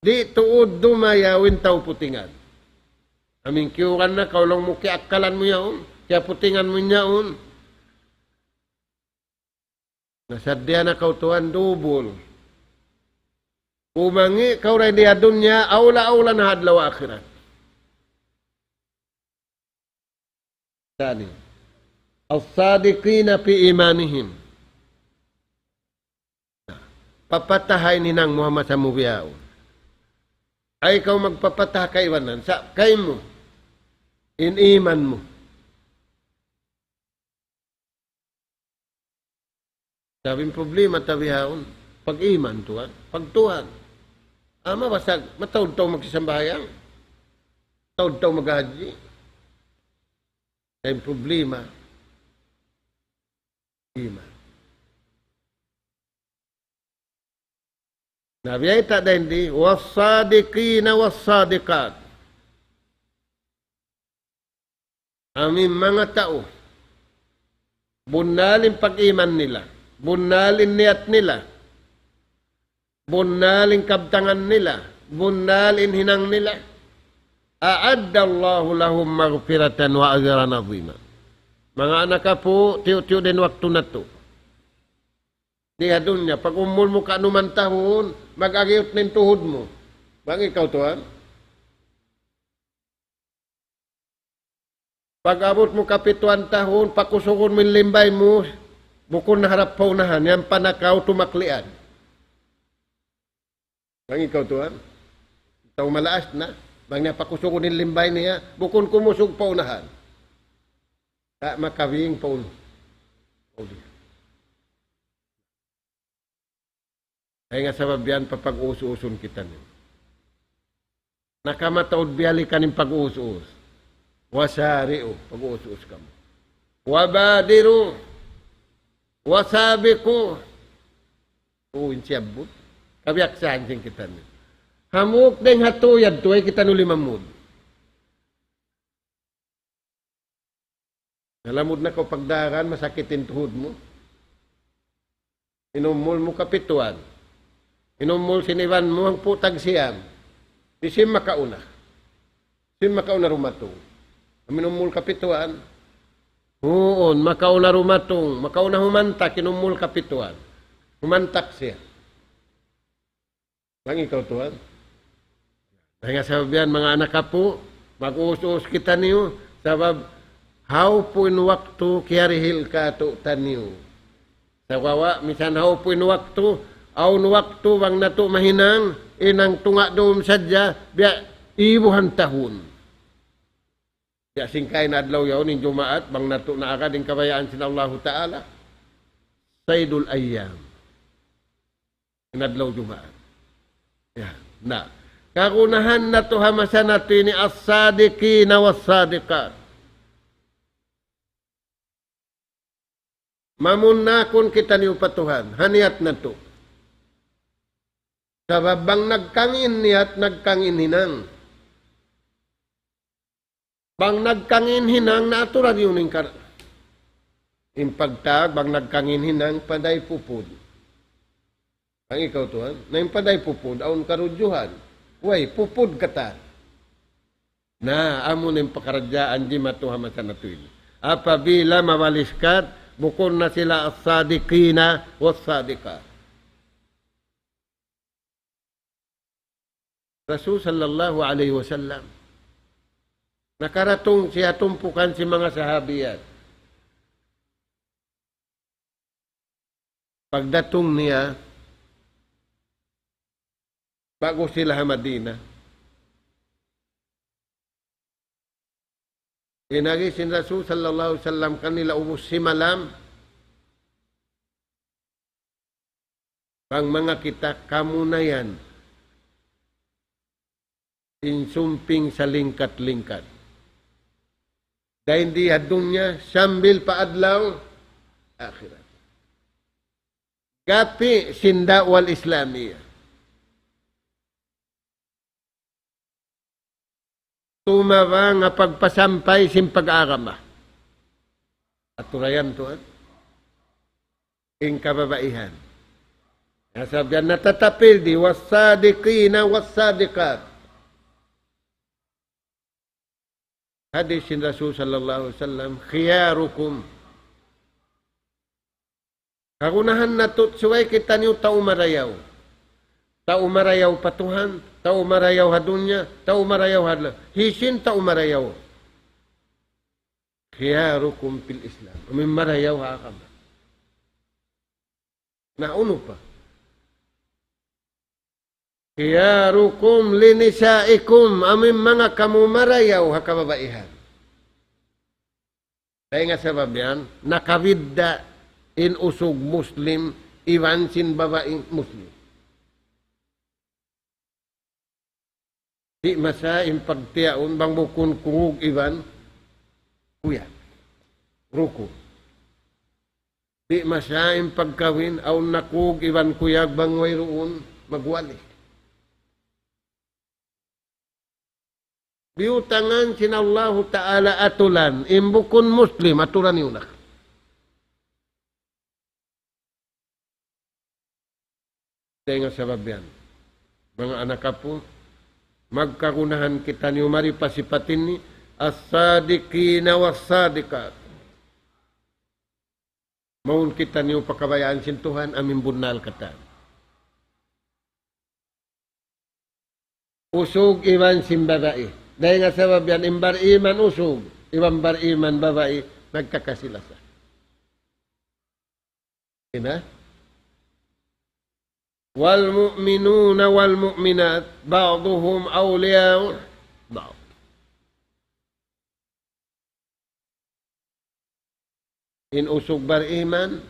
Di' tuud dumayaw in tau putingan. Amin kiyuran na, kaw laung mu kiyaakkalan mu yaun, kiyaputingan mu yaun. Nasaddiya na kaw tuwan dubul. Umangi' kaw dayn di ha dunya, awla-awla na ha adlaw akhirat. Tani. الصادقين في إيمانهم. Papataha in hinang mu ha masa mu bihaun. Ayaw kaw magpapataha kaibanan. Sa' kaymu, in iman mu. Sabab in problema ta bihaun, pag-iman tuwan, pagtuhan. Ama basag, mataud tau magsisambahayang, mataud tau maghajji. Sa' in problema, iman. Na biyayta' dayn di, والصادقين والصادقات. Amu in manga tau, bunnal in pag-iman nila, bunnal in niyat nila, bunnal in kabtangan nila, bunnal in hinang nila. أعد الله لهم مغفرة وأجرا عظيما. Manga anak apu', tiyu'-tiyu' da in waktu natu'. Di ha dunya, pag-umul mu kanuman tahun, mag-agiyut na in tuhud mu. Bang ikaw tuwan. Pag-abut mu kapituan tahun, pakusugun mu in limbay mu, bukun na harap pa unahan, yan pa na kaw tumaklian. Bang ikaw tuwan, tau malaas na, bang niya pakusugun in limbay niya, bukun kumusug pa unahan. Ta' makawing pa unu. Dayn ha sabab yan, papag-us-usun kitaniyu. Na kamu mataud biyalikan in pag-us-us. وسارعوا, pag-us-us kamu. وبادروا وسابقوا. Uu, in siyabbut. Kabiyaksahan sin kitaniyu. Hambuuk dayn ha tuyad, tuway kitaniyu limamud. Nalamud na kaw pagdagan, masakit in tuhud mu. In umul mu kapituan. In umul sin iban mu hangpu' tag siyam. Di' sin makauna. Sin makauna dumatung. Amu in umul kapituan. Huun, makauna dumatung. Makauna humantak in umul kapituan. Humantak siya. Bang ikaw tuwan. Dayn ha sabab yan, manga anak apu', mag-us-us kitaniyu, sabab hawpu' in waktu kiyarihil kātu'niyu. Sagawa', minsan hawpu' in waktu, awn waktu bang natu' mahinang, in hangtunga' dum sadja, biya' ibuhan tahun. Biya' sin kaina adlaw yaun in Jumaat, bang natu' naagad in kabayaan sin Allahu Ta'ala. Sayyidul Ayyam. In adlaw Jumaat. Ya, na. Kagunahan natu' ha masa natu' ini as-sadiqina was-sadiqat. Mamunnakun kitaniyu pa Tuhan, ha niyat natu'. Sabab bang nagkang in niyat, nagkang in hinang. Bang nagkang in hinang, naaturan niyu in kar-, in pagtag, bang nagkang in hinang, paday pupud. Bang ikaw tuwan, na in paday pupud, awn karudjuhan. Way, pupud katan. Na, amu na in pakaradjaan jimatu ha masa natu' ini. Apabila mabaliskat, bukun na sila as-sadiqina was-sadiqat. Rasul sallallahu alayhi wasallam. Nakaratung siya tumpukan sin manga sahabiyat. Pagdatung niya, ba'gu sila ha Madina. In agi sin Rasul sallallahu alayhi wasallam kanila ubus simalam, bang manga kita kamu na yan in sumping salingkat-lingkat. Dayn di ha dunya sambil pa adlaw akhirat. Gapi sin da'wal Islamiyah. Tumabang ha pagpasampay sin pag-agama. Aturayan tuwan. In kababaihan. Na sabab yan natatapil di, والصادقين والصادقات. Hadis sin Rasul sallallahu alayhi wasallam, خياركم. Kagunahan natu', subay kitaniyu tau marayaw. Tau marayaw pa Tuhan, tau marayaw ha dunya, tau marayaw ha adlaw. Hisiyu in tau marayaw? خياركم في الإسلام. Amu in marayaw ha agama. Na unu pa? خياركم لنسائكم, amu in manga kamu marayaw ha kababaihan. Dayn ha sabab yan, nakabidda' in usug Muslim iban sin babai Muslim. Di' masa in pagtiyaun bang bukun kungug iban kuyag. Ruku. Di' masa in pagkawin, awn na kug iban kuyag bang wayruun magwali. Biyutangan sin Allahu Ta'ala atulan, in bukun Muslim, aturan niyu na. Dayn ha sabab yan. Manga anak apu, magkagunahan kitaniyu mari pa sipat ini, الصادقين والصادقات. Mawn kitaniyu pa kabayaan sin Tuhan, amu in bunnal katan. Usug iban sin babai. Dayn ha sabab yan, in bariman usug, iban bariman babai, nagkakasi-lasa. Ina? والمؤمنون والمؤمنات بعضهم أولياء بعض. In usug bariman,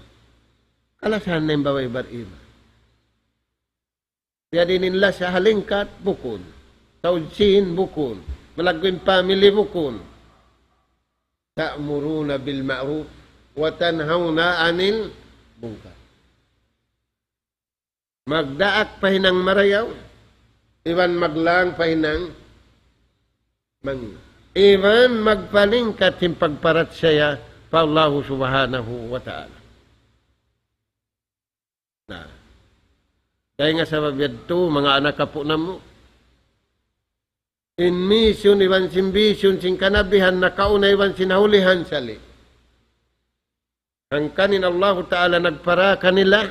kalasahan na in babai bariman. Jadi in lasa ha lingkat, bukun. Taud sin, bukun. Malaggu' in family, bukun. تأمرون بالمعروف وتنهون عن المنكر. Magdaak pa hinang marayaw, iban maglang pa hinang mangī'. Iban magpalingkat sin pagparachaya pa Allahu Subhanahu wa Ta'ala. Na, dayn ha sabab yadtu, manga anak apu' namu', in mission iban sin vision sin kanabihan nakauna iban sin nahulihan sali'. Hangkan in Allahu Ta'ala nagpara kanila,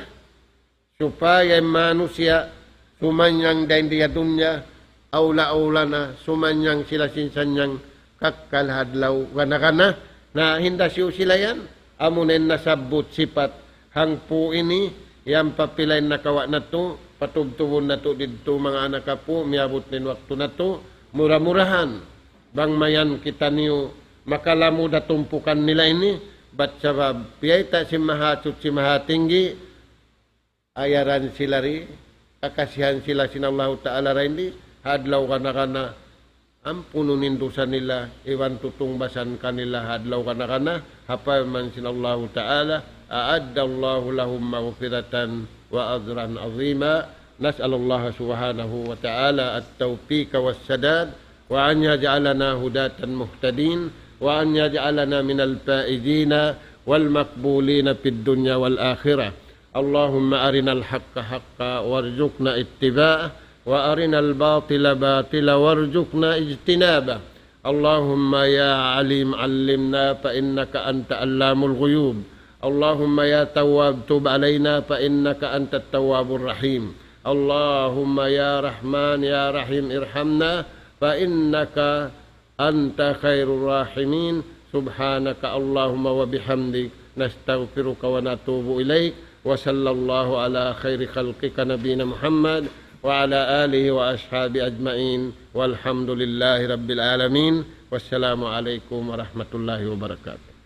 supaya in manusiya' sumanyang dayn di ha dunya, awla-awla na sumanyang sila sin sanyang kakkal ha adlaw gana-gana. Na hinda siyu sila yan, amu na in nasabbut sipat hangpu' ini, yan pa pila in nakawa' natu', patubtubun natu' didtu manga anak apu', miyabut na in waktu natu', mura-murahan. Bang mayan kitaniyu makalamud ha tumpukan nila ini, bat sabab piyayta' sin Mahasuchi Mahatinggi, ayaran sila di, kakasihan sila sin Allahu Ta'ala dayn di, ha adlaw gana-gana, ampunun in dusa nila, iban tutungbasan kanila ha adlaw gana-gana, ha parman sin Allahu Ta'ala, أعد الله لهم مغفرة وأجرا عظيما. نسأل الله سبحانه وتعالى التوفيق والسداد، وأن يجعلنا هداة مهتدين، وأن يجعلنا من الفائزين والمقبولين في الدنيا والآخرة. اللهم أرنا الحق حقا وارزقنا اتباعه، وأرنا الباطل باطلا وارزقنا اجتنابه. اللهم يا عليم علمنا فإنك أنت علام الغيوب. اللهم يا تواب تب علينا فإنك أنت التواب الرحيم. اللهم يا رحمن يا رحيم ارحمنا فإنك أنت خير الراحمين. سبحانك اللهم وبحمدك نستغفرك ونتوب إليك. وصلى الله على خير خلقك نبينا محمد وعلى آله وأصحابه أجمعين، والحمد لله رب العالمين. والسلام عليكم ورحمة الله وبركاته.